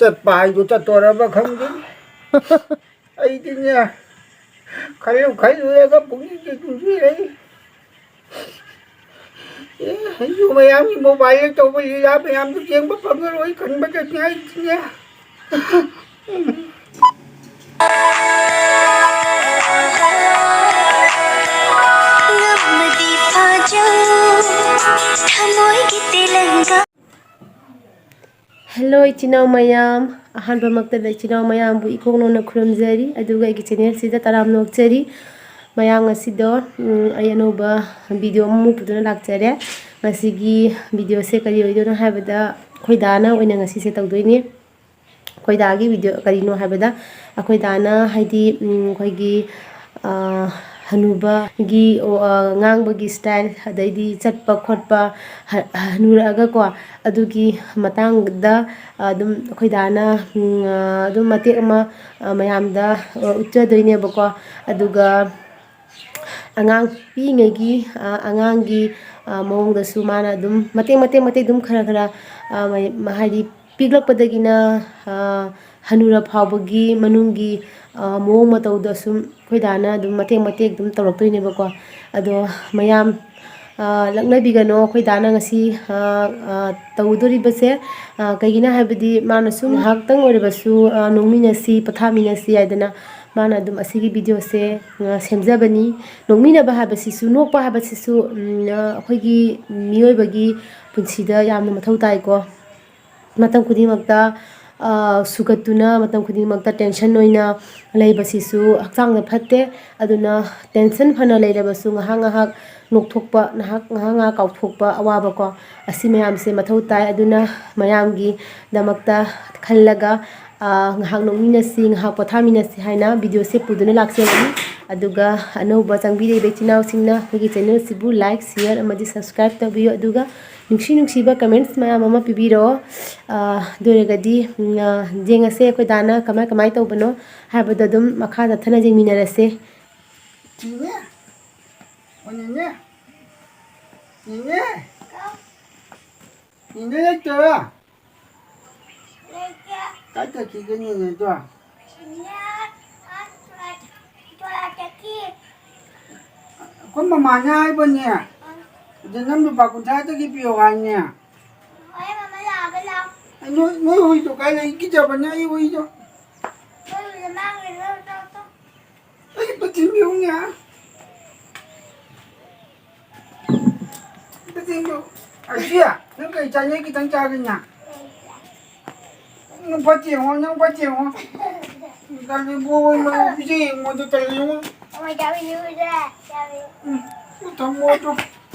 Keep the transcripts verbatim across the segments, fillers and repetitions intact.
ꯆꯠꯄ ꯍꯥꯏꯗꯨ ꯆꯠꯇꯣꯔꯕ ꯈꯪꯗꯦ꯫ ꯑꯩꯗꯤꯅꯦ, ꯈꯜꯂꯨ ꯈꯜꯂꯨꯔꯒ ꯄꯨꯛꯅꯤꯡꯁꯦ ꯇꯨꯡꯁꯤꯜꯂꯛꯏ꯫ ꯑꯦ, ꯑꯩꯁꯨ ꯃꯌꯥꯝꯒꯤ ꯃꯣꯕꯥꯏꯜꯗ ꯇꯧꯕ ꯂꯤꯂꯥ ꯃꯌꯥꯝꯗꯨ ꯌꯦꯡꯕ ꯐꯪꯉꯔꯣꯏ ꯈꯟꯕꯗ ꯉꯥꯏꯁꯤꯅꯦ꯫ ꯉꯝꯃꯗꯤ ꯐꯥꯖꯧ, ꯊꯃꯣꯏꯒꯤ ꯇꯦꯂꯪꯒꯥ꯫ ꯍꯦꯜꯂꯣ, ꯏꯆꯤꯟ ꯏꯅꯥꯎ ꯃꯌꯥꯝ꯫ ꯑꯍꯥꯟꯕꯃꯛꯇꯗ ꯏꯆꯤꯟ ꯏꯅꯥꯎ ꯃꯌꯥꯝꯕꯨ ꯏꯀꯣꯛ ꯅꯧꯅ ꯈꯨꯔꯨꯝꯖꯔꯤ, ꯑꯗꯨꯒ ꯑꯩꯒꯤ ꯆꯦꯅꯦꯜꯁꯤꯗ ꯇꯔꯥꯝꯅ ꯑꯣꯛꯆꯔꯤ꯫ ꯃꯌꯥꯝ, ꯉꯁꯤꯗꯣ, ꯎꯝ, ꯑꯩ ꯑꯅꯧꯕ ꯚꯤꯗꯤꯑꯣ ꯑꯃꯃꯨꯛ ꯄꯨꯗꯨꯅ ꯂꯥꯛꯆꯔꯦ꯫ ꯉꯁꯤꯒꯤ ꯚꯤꯗꯤꯑꯣꯁꯦ ꯀꯔꯤ ꯑꯣꯏꯗꯣꯏꯅꯣ ꯍꯥꯏꯕꯗ, ꯑꯩꯈꯣꯏ ꯗꯥꯅ ꯑꯣꯏꯅ ꯉꯁꯤꯁꯦ ꯇꯧꯗꯣꯏꯅꯤ꯫ ꯑꯩꯈꯣꯏ ꯗꯥꯒꯤ ꯚꯤꯗꯤꯑꯣ ꯀꯔꯤꯅꯣ ꯍꯥꯏꯕꯗ, ꯑꯩꯈꯣꯏ ꯗꯥꯅ, ꯍꯥꯏꯗꯤ, ꯎꯝ, ꯑꯩꯈꯣꯏꯒꯤ, ꯑ, ꯍꯅꯨꯕꯒꯤ, ꯑ, ꯉꯥꯡꯕꯒꯤ ꯁ꯭ꯇꯥꯏꯜ, ꯑꯗꯩꯗꯤ ꯆꯠꯄ ꯈꯣꯠꯄ, ꯍ-, ꯍꯅꯨꯔꯛꯑꯒꯀꯣ, ꯑꯗꯨꯒꯤ ꯃꯇꯥꯡꯗ ꯑꯗꯨꯝ ꯑꯩꯈꯣꯏ ꯗꯥꯅ, ꯎꯝ, ꯑ, ꯑꯗꯨꯝ ꯃꯇꯦꯛ ꯑꯃ, ꯑ, ꯃꯌꯥꯝꯗ, ꯑ, ꯎꯠꯆꯗꯣꯏꯅꯦꯕꯀꯣ꯫ ꯑꯗꯨꯒ ꯑꯉꯥꯡ ꯄꯤꯛꯏꯉꯩꯒꯤ, ꯑ, ꯑꯉꯥꯡꯒꯤ, ꯑ, ꯃꯑꯣꯡꯗꯁꯨ ꯃꯥꯅ ꯑꯗꯨꯝ ꯃꯇꯦꯛ, ꯃꯇꯦꯛ, ꯃꯇꯦꯛ ꯑꯗꯨꯝ ꯈꯔ, ꯈꯔ, ꯑ, ꯃ-, ꯃ-, ꯍꯥꯏꯗꯤ ꯄꯤꯛꯂꯛꯄꯗꯒꯤꯅ, ꯑ, ꯍꯅꯨꯔ ꯐꯥꯎꯕꯒꯤ ꯃꯅꯨꯡꯒꯤ, ꯑ, ꯃꯑꯣꯡ ꯃꯇꯧꯗ ꯁꯨꯝ ꯑꯩꯈꯣꯏ ꯗꯥꯅ ꯑꯗꯨꯝ ꯃꯇꯦꯛ, ꯃꯇꯦꯛ ꯑꯗꯨꯝ ꯇꯧꯔꯛꯇꯣꯏꯅꯦꯕꯀꯣ꯫ ꯑꯗꯣ ꯃꯌꯥꯝ, ꯑ, ꯂꯛꯅꯕꯤꯒꯅꯣ, ꯑꯩꯈꯣꯏ ꯗꯥꯅ ꯉꯁꯤ, ꯑ, ꯑ, ꯇꯧꯗꯣꯔꯤꯕꯁꯦ꯫ ꯑ, ꯀꯩꯒꯤꯅꯣ ꯍꯥꯏꯕꯗꯤ ꯃꯥꯅ ꯁꯨꯝ ꯉꯥꯏꯍꯥꯛꯇꯪ ꯑꯣꯏꯔꯕꯁꯨ, ꯑ, ꯅꯣꯛꯃꯤꯟꯅꯁꯤ, ꯄꯣꯊꯥꯃꯤꯟꯅꯁꯤ ꯍꯥꯏꯗꯅ ꯃꯥꯅ ꯑꯗꯨꯝ ꯑꯁꯤꯒꯤ ꯚꯤꯗꯤꯑꯣꯁꯦ, ꯑ, ꯁꯦꯝꯖꯕꯅꯤ꯫ ꯅꯣꯛꯃꯤꯟꯅꯕ ꯍꯥꯏꯕꯁꯤꯁꯨ, ꯅꯣꯛꯄ ꯍꯥꯏꯕꯁꯤꯁꯨ, ꯎꯝ, ꯑ, ꯑꯩꯈꯣꯏꯒꯤ ꯃꯤꯑꯣꯏꯕꯒꯤ ꯄꯨꯟꯁꯤꯗ ꯌꯥꯝꯅ ꯃꯊꯧ ꯇꯥꯏꯀꯣ꯫ ꯃꯇꯝ ꯈꯨꯗꯤꯡꯃꯛꯇ, ꯑ, ꯁꯨꯒꯠꯇꯨꯅ, ꯃꯇꯝ ꯈꯨꯗꯤꯡꯃꯛꯇ ꯇꯦꯟꯁꯟ ꯑꯣꯏꯅ ꯂꯩꯕꯁꯤꯁꯨ ꯍꯛꯆꯥꯡꯗ ꯐꯠꯇꯦ꯫ ꯑꯗꯨꯅ ꯇꯦꯟꯁꯟ ꯐꯅ ꯂꯩꯔꯕꯁꯨ ꯉꯥꯏꯍꯥꯛ ꯉꯥꯏꯍꯥꯛ ꯅꯣꯛꯊꯣꯛꯄ, ꯉꯥꯏꯍꯥꯛ, ꯉꯥꯏꯍꯥꯛ ꯉꯥꯏꯍꯥꯛ ꯀꯥꯎꯊꯣꯛꯄ ꯑꯋꯥꯕꯀꯣ, ꯑꯁꯤ ꯃꯌꯥꯝꯁꯦ ꯃꯊꯧ ꯇꯥꯏ꯫ ꯑꯗꯨꯅ ꯃꯌꯥꯝꯒꯤꯗꯃꯛꯇ ꯈꯜꯂꯒ, ꯑ, ꯉꯥꯏꯍꯥꯛ ꯅꯣꯛꯃꯤꯟꯅꯁꯤ, ꯉꯥꯏꯍꯥꯛ ꯄꯣꯊꯥꯃꯤꯟꯅꯁꯤ ꯍꯥꯏꯅ ꯚꯤꯗꯤꯑꯣꯁꯦ ꯄꯨꯗꯨꯅ ꯂꯥꯛꯆꯕꯅꯤ꯫ ꯑꯗꯨꯒ ꯑꯅꯧꯕ ꯆꯪꯕꯤꯔꯛꯏꯕ ꯏꯆꯤꯟ ꯏꯅꯥꯎꯁꯤꯡꯅ ꯑꯩꯈꯣꯏꯒꯤ ꯆꯦꯅꯦꯜꯁꯤꯕꯨ ꯂꯥꯏꯛ, ꯁꯤꯌꯔ ꯑꯃꯗꯤ ꯁꯕꯁꯀ꯭ꯔꯥꯏꯕ ꯇꯧꯕꯤꯌꯨ꯫ ꯑꯗꯨꯒ ꯅꯨꯡꯁꯤ ꯅꯨꯡꯁꯤꯕ ꯀꯃꯦꯟꯠꯁ ꯃꯌꯥꯝ ꯑꯃ ꯄꯤꯕꯤꯔꯛꯑꯣ꯫ ꯑ, ꯑꯗꯨ ꯑꯣꯏꯔꯒꯗꯤ, ꯎꯝ, ꯑ, ꯌꯦꯡꯉꯁꯦ ꯑꯩꯈꯣꯏ ꯗꯥꯅ ꯀꯃꯥꯏ ꯀꯃꯥꯏ ꯇꯧꯕꯅꯣ ꯍꯥꯏꯕꯗꯣ ꯑꯗꯨꯝ ꯃꯈꯥ ꯆꯠꯊꯅ ꯌꯦꯡꯃꯤꯟꯅꯔꯁꯦ꯫ ꯆꯤꯡꯉꯦ? ꯑꯣ, ꯅꯦꯅꯦ? ꯅꯦꯅꯦ? ꯅꯦꯅꯦ ꯂꯩꯇ꯭ꯔꯣ? ꯀꯥꯏ ꯆꯠꯈꯤꯒꯦꯅꯦ ꯑꯗꯣ? ꯁꯤꯅꯦ, ꯑ, ꯑ, ꯆꯠꯈꯤ꯫ ꯑꯩꯈꯣꯏ ꯃꯃꯥꯅ ꯍꯥꯏꯕꯅꯦ, ꯑ꯫ ꯑꯗꯨ ꯅꯪ ꯂꯨꯄꯥ ꯀꯨꯟꯊ꯭ꯔꯥꯗꯒꯤ ꯄꯤꯌꯣ ꯍꯥꯏꯅꯦ꯫ ꯍꯣꯏ, ꯃꯃꯥ, ꯂꯥꯛꯑꯒ ꯂꯥꯛꯑꯣ꯫ ꯑꯩ ꯅꯣꯏ, ꯅꯣꯏ ꯍꯨꯏꯗꯣ ꯀꯥꯏ ꯂꯩ? ꯀꯤꯖꯕꯅꯦ ꯑꯩ ꯍꯨꯏꯗꯣ꯫ ꯅꯣꯏ ꯍꯨꯏꯗꯣ ꯃꯥꯡꯈ꯭ꯔꯦ, ꯂꯧ ꯆꯠꯂꯣ꯫ ꯑꯩ ꯑꯝꯇ ꯊꯤꯟꯕꯤꯌꯨꯅꯦ꯫ ꯑꯝꯇ ꯊꯤꯟꯕꯤꯌꯨ꯫ ꯑꯁꯤ, ꯅꯪ ꯀꯩ ꯆꯥꯅꯤꯡꯉꯤ? ꯈꯤꯇꯪ ꯆꯥꯒꯦꯅ꯫ ꯅꯪ ꯐꯠꯇꯦ ꯌꯦꯡꯉꯣ, ꯅꯪ ꯐꯠꯇꯦ ꯌꯦꯡꯉꯣ꯫ ꯇꯜꯂꯤ, ꯕꯣꯏ ꯃꯔꯨ ꯄꯤꯖꯩ ꯌꯦꯡꯉꯣ, ꯑꯗꯨ ꯇꯜꯂꯤ ꯌꯦꯡꯉꯣ꯫ ꯎꯝ, ꯊꯝꯃꯣ ꯑꯗꯨ꯫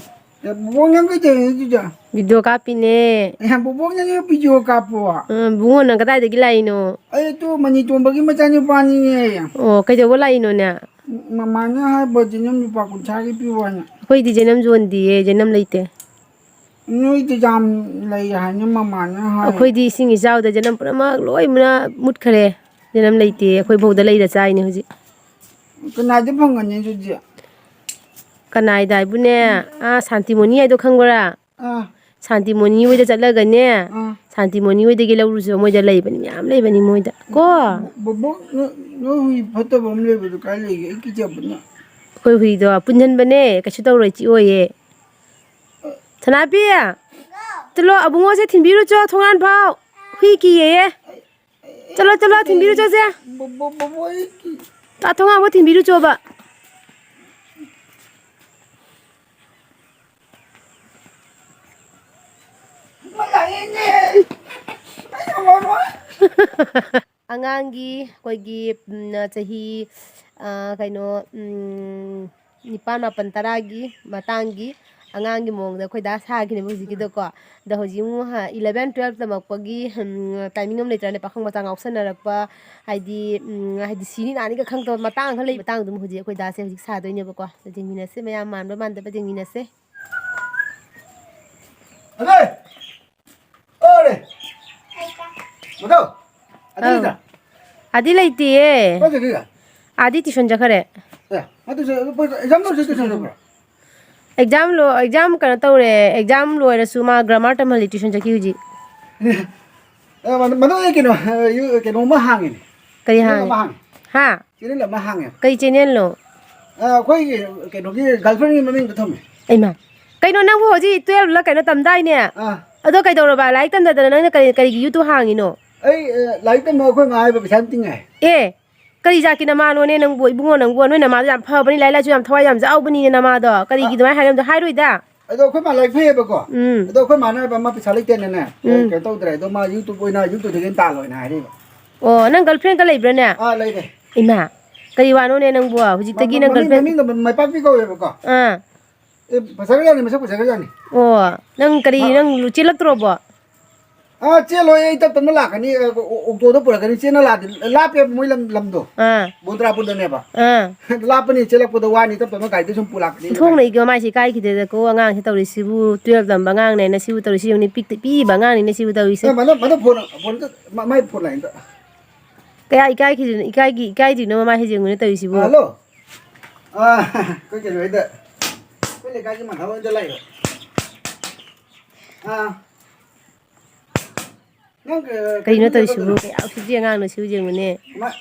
ꯑꯦ, ꯕꯣꯕꯣꯛ, ꯅꯪ ꯀꯩꯗꯧꯔꯤꯅꯣ ꯑꯗꯨꯗ? ꯚꯤꯗꯤꯑꯣ ꯀꯥꯞꯄꯤꯅꯦ꯫ ꯑꯦ, ꯕꯣꯕꯣꯛ, ꯅꯪ ꯚꯤꯗꯤꯑꯣ ꯀꯥꯞꯄꯣ? ꯑ, ꯕꯨꯡꯉꯣ, ꯅꯪ ꯀꯗꯥꯏꯗꯒꯤ ꯂꯥꯛꯏꯅꯣ? ꯑꯩ ꯇꯨ ꯃꯅꯤ ꯇꯣꯝꯕꯒꯤ ꯃꯆꯥꯅꯨꯄꯥꯅꯤꯅꯦ꯫ ꯑꯣ, ꯀꯩꯗꯧꯕ ꯂꯥꯛꯏꯅꯣꯅꯦ? ꯃꯃꯥꯅ ꯍꯥꯏꯕ ꯖꯦꯅꯝ ꯂꯨꯄꯥ ꯀꯨꯟꯊ꯭ꯔꯥꯒꯤ ꯄꯤꯌꯨ ꯍꯥꯏꯅ꯫ ꯑꯩꯈꯣꯏꯗꯤ ꯖꯦꯅꯝ ꯌꯣꯟꯗꯤꯌꯦ, ꯖꯦꯅꯝ ꯂꯩꯇꯦ꯫ ꯅꯣꯏꯗꯤ ꯌꯥꯝ ꯂꯩ ꯍꯥꯏꯅ ꯃꯃꯥꯅ ꯍꯥꯏ꯫ ꯑꯩꯈꯣꯏꯗꯤ ꯏꯁꯤꯡ ꯏꯆꯥꯎꯗ ꯖꯦꯅꯝ ꯄꯨꯝꯅꯃꯛ ꯂꯣꯏꯅ ꯃꯨꯠꯈ꯭ꯔꯦ꯫ ꯖꯦꯅꯝ ꯂꯩꯇꯦ, ꯑꯩꯈꯣꯏ ꯐꯧꯗ ꯂꯩꯔ ꯆꯥꯏꯅꯦ ꯍꯧꯖꯤꯛ꯫ ꯀꯅꯥꯗ ꯐꯪꯒꯅꯤ ꯑꯗꯨꯗꯤ? ꯀꯅꯥꯏꯗ ꯍꯥꯏꯕꯨꯅꯦ? ꯑꯥ, ꯁꯥꯟꯇꯤꯃꯣꯅꯤ ꯍꯥꯏꯗꯣ ꯈꯪꯕ꯭ꯔꯥ? ꯑꯥ꯫ ꯁꯥꯟꯇꯤꯃꯣꯅꯤ ꯍꯣꯏꯗ ꯆꯠꯂꯒꯅꯦ, ꯑꯥ꯫ ꯁꯥꯟꯇꯤꯃꯣꯅꯤ ꯍꯣꯏꯗꯒꯤ ꯂꯧꯔꯨꯁꯨ, ꯃꯣꯏꯗ ꯂꯩꯕꯅꯤ, ꯃꯌꯥꯝ ꯂꯩꯕꯅꯤ ꯃꯣꯏꯗ꯫ ꯀꯣ? ꯕꯣꯕꯣꯛ, ꯅꯣꯏ, ꯅꯣꯏ ꯍꯨꯏ ꯐꯠꯇꯕ ꯑꯃ ꯂꯩꯕꯗꯣ ꯀꯥꯏ ꯂꯩꯒꯦ? ꯑꯩ ꯀꯤꯖꯕꯅ꯫ ꯑꯩꯈꯣꯏ ꯍꯨꯏꯗꯣ ꯄꯨꯟꯁꯤꯟꯕꯅꯦ, ꯀꯩꯁꯨ ꯇꯧꯔꯣꯏ, ꯆꯤꯛꯑꯣꯏꯌꯦ꯫ ꯁꯅꯥꯄꯤ, ꯆꯠꯂꯣ, ꯑꯕꯨꯡꯉꯣꯁꯦ ꯊꯤꯟꯕꯤꯔꯨꯆꯣ ꯊꯣꯡꯒꯥꯟ ꯐꯥꯎ꯫ ꯍꯨꯏ ꯀꯤꯌꯦꯌꯦ꯫ ꯆꯠꯂꯣ, ꯆꯠꯂꯣ, ꯊꯤꯟꯕꯤꯔꯨ ꯆꯠꯁꯦ꯫ ꯕꯣ-, ꯕꯣ-, ꯕꯣꯕꯣꯛ, ꯑꯩ ꯀꯤ-, ꯇꯥ ꯊꯣꯡꯒꯥꯟꯕꯨ ꯊꯤꯟꯕꯤꯔꯨ ꯆꯣꯕ꯫ ꯃꯥ ꯂꯥꯛꯑꯦꯅꯦ꯫ ꯑꯩ ꯉꯝꯃꯔꯣꯏ꯫ ꯑꯉꯥꯡꯒꯤ ꯑꯩꯈꯣꯏꯒꯤ, ꯎꯝ, ꯆꯍꯤ, ꯑ, ꯀꯩꯅꯣ, ꯎꯝ, ꯅꯤꯄꯥꯟ, ꯃꯥꯄꯟ, ꯇꯔꯥꯒꯤ ꯃꯇꯥꯡꯒꯤ ꯑꯉꯥꯡꯒꯤ ꯃꯑꯣꯡꯗ ꯑꯩꯈꯣꯏ ꯗꯥ ꯁꯥꯈꯤꯅꯦꯕ ꯍꯧꯖꯤꯛꯀꯤꯗꯣꯀꯣ꯫ ꯑꯗꯣ ꯍꯧꯖꯤꯛ ꯑꯃꯨꯛ ꯍ-, eleven, twelve ꯇꯝꯃꯛꯄꯒꯤ, ꯎꯝ, timing ꯑꯃ ꯂꯩꯇ꯭ꯔꯅꯦ, ꯄꯥꯈꯪ ꯃꯆꯥ ꯉꯥꯎꯁꯟꯅꯔꯛꯄ, ꯍꯥꯏꯗꯤ, ꯎꯝ, ꯍꯥꯏꯗꯤ ꯁꯤꯅꯤ ꯅꯥꯅꯤꯒ ꯈꯪꯗꯕ ꯃꯇꯥꯡ ꯈꯔ ꯂꯩꯕ ꯃꯇꯥꯡꯗꯨꯃ ꯍꯧꯖꯤꯛ ꯑꯩꯈꯣꯏ ꯗꯥꯁꯦ ꯍꯧꯖꯤꯛ ꯁꯥꯗꯣꯏꯅꯦꯕꯀꯣ꯫ ꯑꯗꯣ ꯌꯦꯡꯃꯤꯟꯅꯁꯦ, ꯃꯌꯥꯝ ꯃꯥꯟꯕ ꯃꯥꯟꯗꯕ ꯌꯦꯡꯃꯤꯟꯅꯁꯦ꯫ ꯑꯗꯦ! ꯑꯔꯦ! ꯃꯗꯣ! ꯑꯗꯦ ꯑꯧ꯫ ꯂꯩꯇ꯭ꯔꯥ? ꯑꯥꯗꯤ ꯂꯩꯇꯤꯌꯦ꯫ ꯀꯥꯏ ꯆꯠꯈꯤꯒꯦ? ꯑꯥꯗꯤ tuition ꯆꯠꯈꯔꯦ꯫ ꯑꯦ, ꯃꯥ tuition, exam ꯂꯣꯏꯔꯁꯨ tuition ꯆꯠꯄ꯭ꯔꯣ? Exam ꯂꯣ-, exam ꯀꯩꯅꯣ ꯇꯧꯔꯦ, exam ꯂꯣꯏꯔꯁꯨ ꯃꯥ grammar ꯇꯝꯍꯜꯂꯤ, tuition ꯆꯠꯈꯤ ꯍꯧꯖꯤꯛ꯫ ꯑ, ꯃꯗꯨ, ꯃꯗꯨ ꯑꯩ ꯀꯩꯅꯣ, ꯑ, ꯌꯨ-, ꯀꯩꯅꯣꯝꯃ ꯍꯥꯡꯉꯤꯅꯦ꯫ ꯀꯔꯤ ꯆꯦꯅꯦꯜ ꯍꯥꯡꯉꯤ? ꯑꯃ ꯍꯥꯡꯉꯤ꯫ ꯍꯥ? ꯆꯦꯅꯦꯜ ꯑꯃ ꯍꯥꯡꯉꯦ꯫ ꯀꯩ ꯆꯦꯅꯦꯜꯅꯣ? ꯑ, ꯑꯩꯈꯣꯏꯒꯤ ꯀꯩꯅꯣꯒꯤ ꯒꯔꯜꯐ꯭ꯔꯦꯟꯒꯤ ꯃꯃꯤꯡꯗ ꯊꯝꯃꯦ꯫ ꯏꯃꯥ, ꯀꯩꯅꯣ ꯅꯪꯕꯨ ꯍꯧꯖꯤꯛ ꯇꯨꯌꯦꯜꯞ ꯂ ꯀꯩꯅꯣ ꯇꯝꯗꯥꯏꯅꯦ? ꯑꯥ꯫ ꯑꯗꯣ ꯀꯩꯗꯧꯔꯕ? ꯂꯥꯏꯔꯤꯛ ꯇꯝꯗꯗꯅ ꯅꯪꯅ ꯀꯔꯤ, ꯀꯔꯤꯒꯤ ꯌꯨꯇꯨꯕ ꯍꯥꯡꯉꯤꯅꯣ? ꯑꯩ, ꯑ, ꯂꯥꯏꯔꯤꯛ ꯇꯝꯕ ꯑꯩꯈꯣꯏ ꯃꯥ ꯍꯥꯏꯕ ꯄꯩꯁꯥ ꯌꯥꯝ ꯇꯤꯡꯉꯦ꯫ ꯑꯦ, ꯀꯔꯤ ꯖꯥꯠꯀꯤ ꯅꯃꯥꯅꯣꯅꯦ ꯅꯪꯕꯨ, ꯏꯕꯨꯡꯉꯣ ꯅꯪꯕꯨ? ꯅꯣꯏ ꯅꯃꯥꯗꯣ ꯌꯥꯝ ꯐꯕꯅꯤ, ꯂꯥꯏꯔꯤꯛ ꯂꯥꯏꯁꯨ ꯌꯥꯝ ꯊꯋꯥꯏ ꯌꯥꯝ ꯌꯥꯎꯕꯅꯤꯅꯦ ꯅꯃꯥꯗꯣ꯫ ꯀꯔꯤꯒꯤ ꯑ-, ꯑꯗꯨꯃꯥꯏꯅ ꯍꯥꯏꯔꯝꯗꯣ? ꯍꯥꯏꯔꯣꯏꯗ꯫ ꯑꯗꯣ ꯑꯩꯈꯣꯏ ꯃꯥ ꯂꯥꯏꯔꯤꯛ ꯐꯩꯌꯦꯕꯀꯣ꯫ ꯎꯝ꯫ ꯑꯗꯣ ꯑꯩꯈꯣꯏ ꯃꯥꯅ ꯍꯥꯏꯕ, "ꯃꯥ ꯄꯩꯁꯥ ꯂꯩꯇꯦꯅꯅꯦ, ꯎꯝ꯫ ꯀꯩꯅꯣ ꯇꯧꯗ꯭ꯔꯦ꯫ ꯑꯗꯣ ꯃꯥ ꯌꯨꯇꯨꯕ ꯑꯣꯏꯅ, ꯌꯨꯇꯨꯕꯇꯒꯤ ꯑꯣꯏꯅ ꯇꯥꯜꯂꯣꯅ" ꯍꯥꯏꯔꯤꯕ꯫ ꯑꯣ, ꯅꯪ ꯒꯔꯜꯐ꯭ꯔꯦꯟꯒ ꯂꯩꯕ꯭ꯔꯥꯅꯦ? ꯑꯥ, ꯂꯩꯔꯦ꯫ ꯏꯃꯥ, ꯀꯔꯤ ꯋꯥꯅꯣꯅꯦ ꯅꯪꯕꯨ? ꯍꯧꯖꯤꯛꯇꯒꯤ ꯃ-, ꯅꯪ ꯃꯃꯤꯡ, ꯒꯔꯜꯐ꯭ꯔꯦꯟ ꯃꯃꯤꯡꯗꯣ ꯃꯥꯏꯄꯥꯛꯄꯤ ꯀꯧꯋꯦꯕꯀꯣ꯫ ꯑꯥ꯫ ꯑꯦ, ꯐꯖꯈ꯭ꯔꯖꯥꯠꯅꯤ, ꯃꯁꯛ ꯐꯖꯈ꯭ꯔꯖꯥꯠꯅꯤ꯫ ꯑꯣ, ꯅꯪ ꯀꯔꯤ, ꯃꯥ ꯅꯪ ꯆꯦꯜꯂꯛꯇ꯭ꯔꯣꯕꯣ? ꯑꯥ, ꯆꯦꯜꯂꯣꯏ, ꯑꯩ ꯇꯞ ꯇꯞꯅ ꯂꯥꯛꯀꯅꯤ꯫ ꯑ, ꯑꯣ-, ꯑꯣꯛꯇꯣꯗ ꯄꯨꯔꯛꯀꯅꯤ꯫ ꯆꯦꯟꯅ ꯂꯥꯛꯑꯗꯤ ꯂꯥꯞꯄꯦꯕ ꯃꯣꯏ ꯂꯝ, ꯂꯝꯗꯣ꯫ ꯑꯥ꯫ ꯕꯣꯟꯗ꯭ꯔꯥ ꯄꯨꯜꯗꯅꯦꯕ꯫ ꯑꯥ꯫ ꯂꯥꯞꯄꯅꯤ, ꯆꯦꯜꯂꯛꯄꯗ ꯋꯥꯅꯤ, ꯇꯞ ꯇꯞꯅ ꯒꯥꯔꯤꯗ ꯁꯨꯝ ꯄꯨꯂꯥꯛꯀꯅꯤ꯫ ꯑꯣꯟꯊꯣꯛꯅ ꯏꯒꯣ ꯃꯥꯏꯁꯦ ꯏꯀꯥꯏꯈꯤꯗꯦꯗꯀꯣ, ꯑꯉꯥꯡꯁꯦ ꯇꯧꯔꯤꯁꯤꯕꯨ, ꯇꯨꯌꯦꯜꯞ ꯇꯝꯕ ꯑꯉꯥꯡꯅꯦꯅ ꯁꯤꯕꯨ ꯇꯧꯔꯤꯁꯤ ꯌꯦꯡꯉꯨꯅꯦ, ꯄꯤꯛꯇ ꯄꯤꯛꯏꯕ ꯑꯉꯥꯡꯅꯤꯅꯦ ꯁꯤꯕꯨ ꯇꯧꯔꯤꯁꯦ꯫ ꯑꯦ, ꯃꯗꯨ, ꯃꯗꯨ ꯐꯣꯟ, ꯐꯣꯟ ꯑꯝꯇ, ꯃ-, ꯃꯥꯏ ꯐꯣꯟ ꯂꯥꯛꯑꯦ ꯑꯝꯇ꯫ ꯀꯌꯥ ꯏꯀꯥꯏꯈꯤꯗ꯭ꯔꯤꯅꯣ, ꯏꯀꯥꯏꯒꯤ-, ꯏꯀꯥꯏꯗ꯭ꯔꯤꯅꯣ ꯃꯃꯥ ꯍꯦꯖꯦꯡꯉꯨꯅꯦ ꯇꯧꯔꯤꯁꯤꯕꯨ? ꯍꯜꯂꯣ꯫ ꯑꯥ, ꯑꯩꯈꯣꯏ ꯀꯩꯅꯣ ꯍꯣꯏꯗ, ꯑꯩꯈꯣꯏ ꯂꯩꯀꯥꯏꯒꯤ ꯃꯥꯙꯕ ꯍꯣꯏꯗ ꯂꯥꯛꯏꯕ꯫ ꯑꯥ꯫ ꯅꯪ, ꯑ, ꯀꯩꯅꯣ ꯀꯩꯅꯣ ꯇꯧꯔꯤꯁꯤꯕꯨ? ꯇꯧꯗꯅ? ꯀꯌꯥ ꯎꯁꯤꯠꯇ꯭ꯔꯤ ꯑꯉꯥꯡꯅꯣ ꯁꯤꯕꯨ ꯌꯦꯡꯉꯨꯅꯦ꯫ ꯃꯥ-,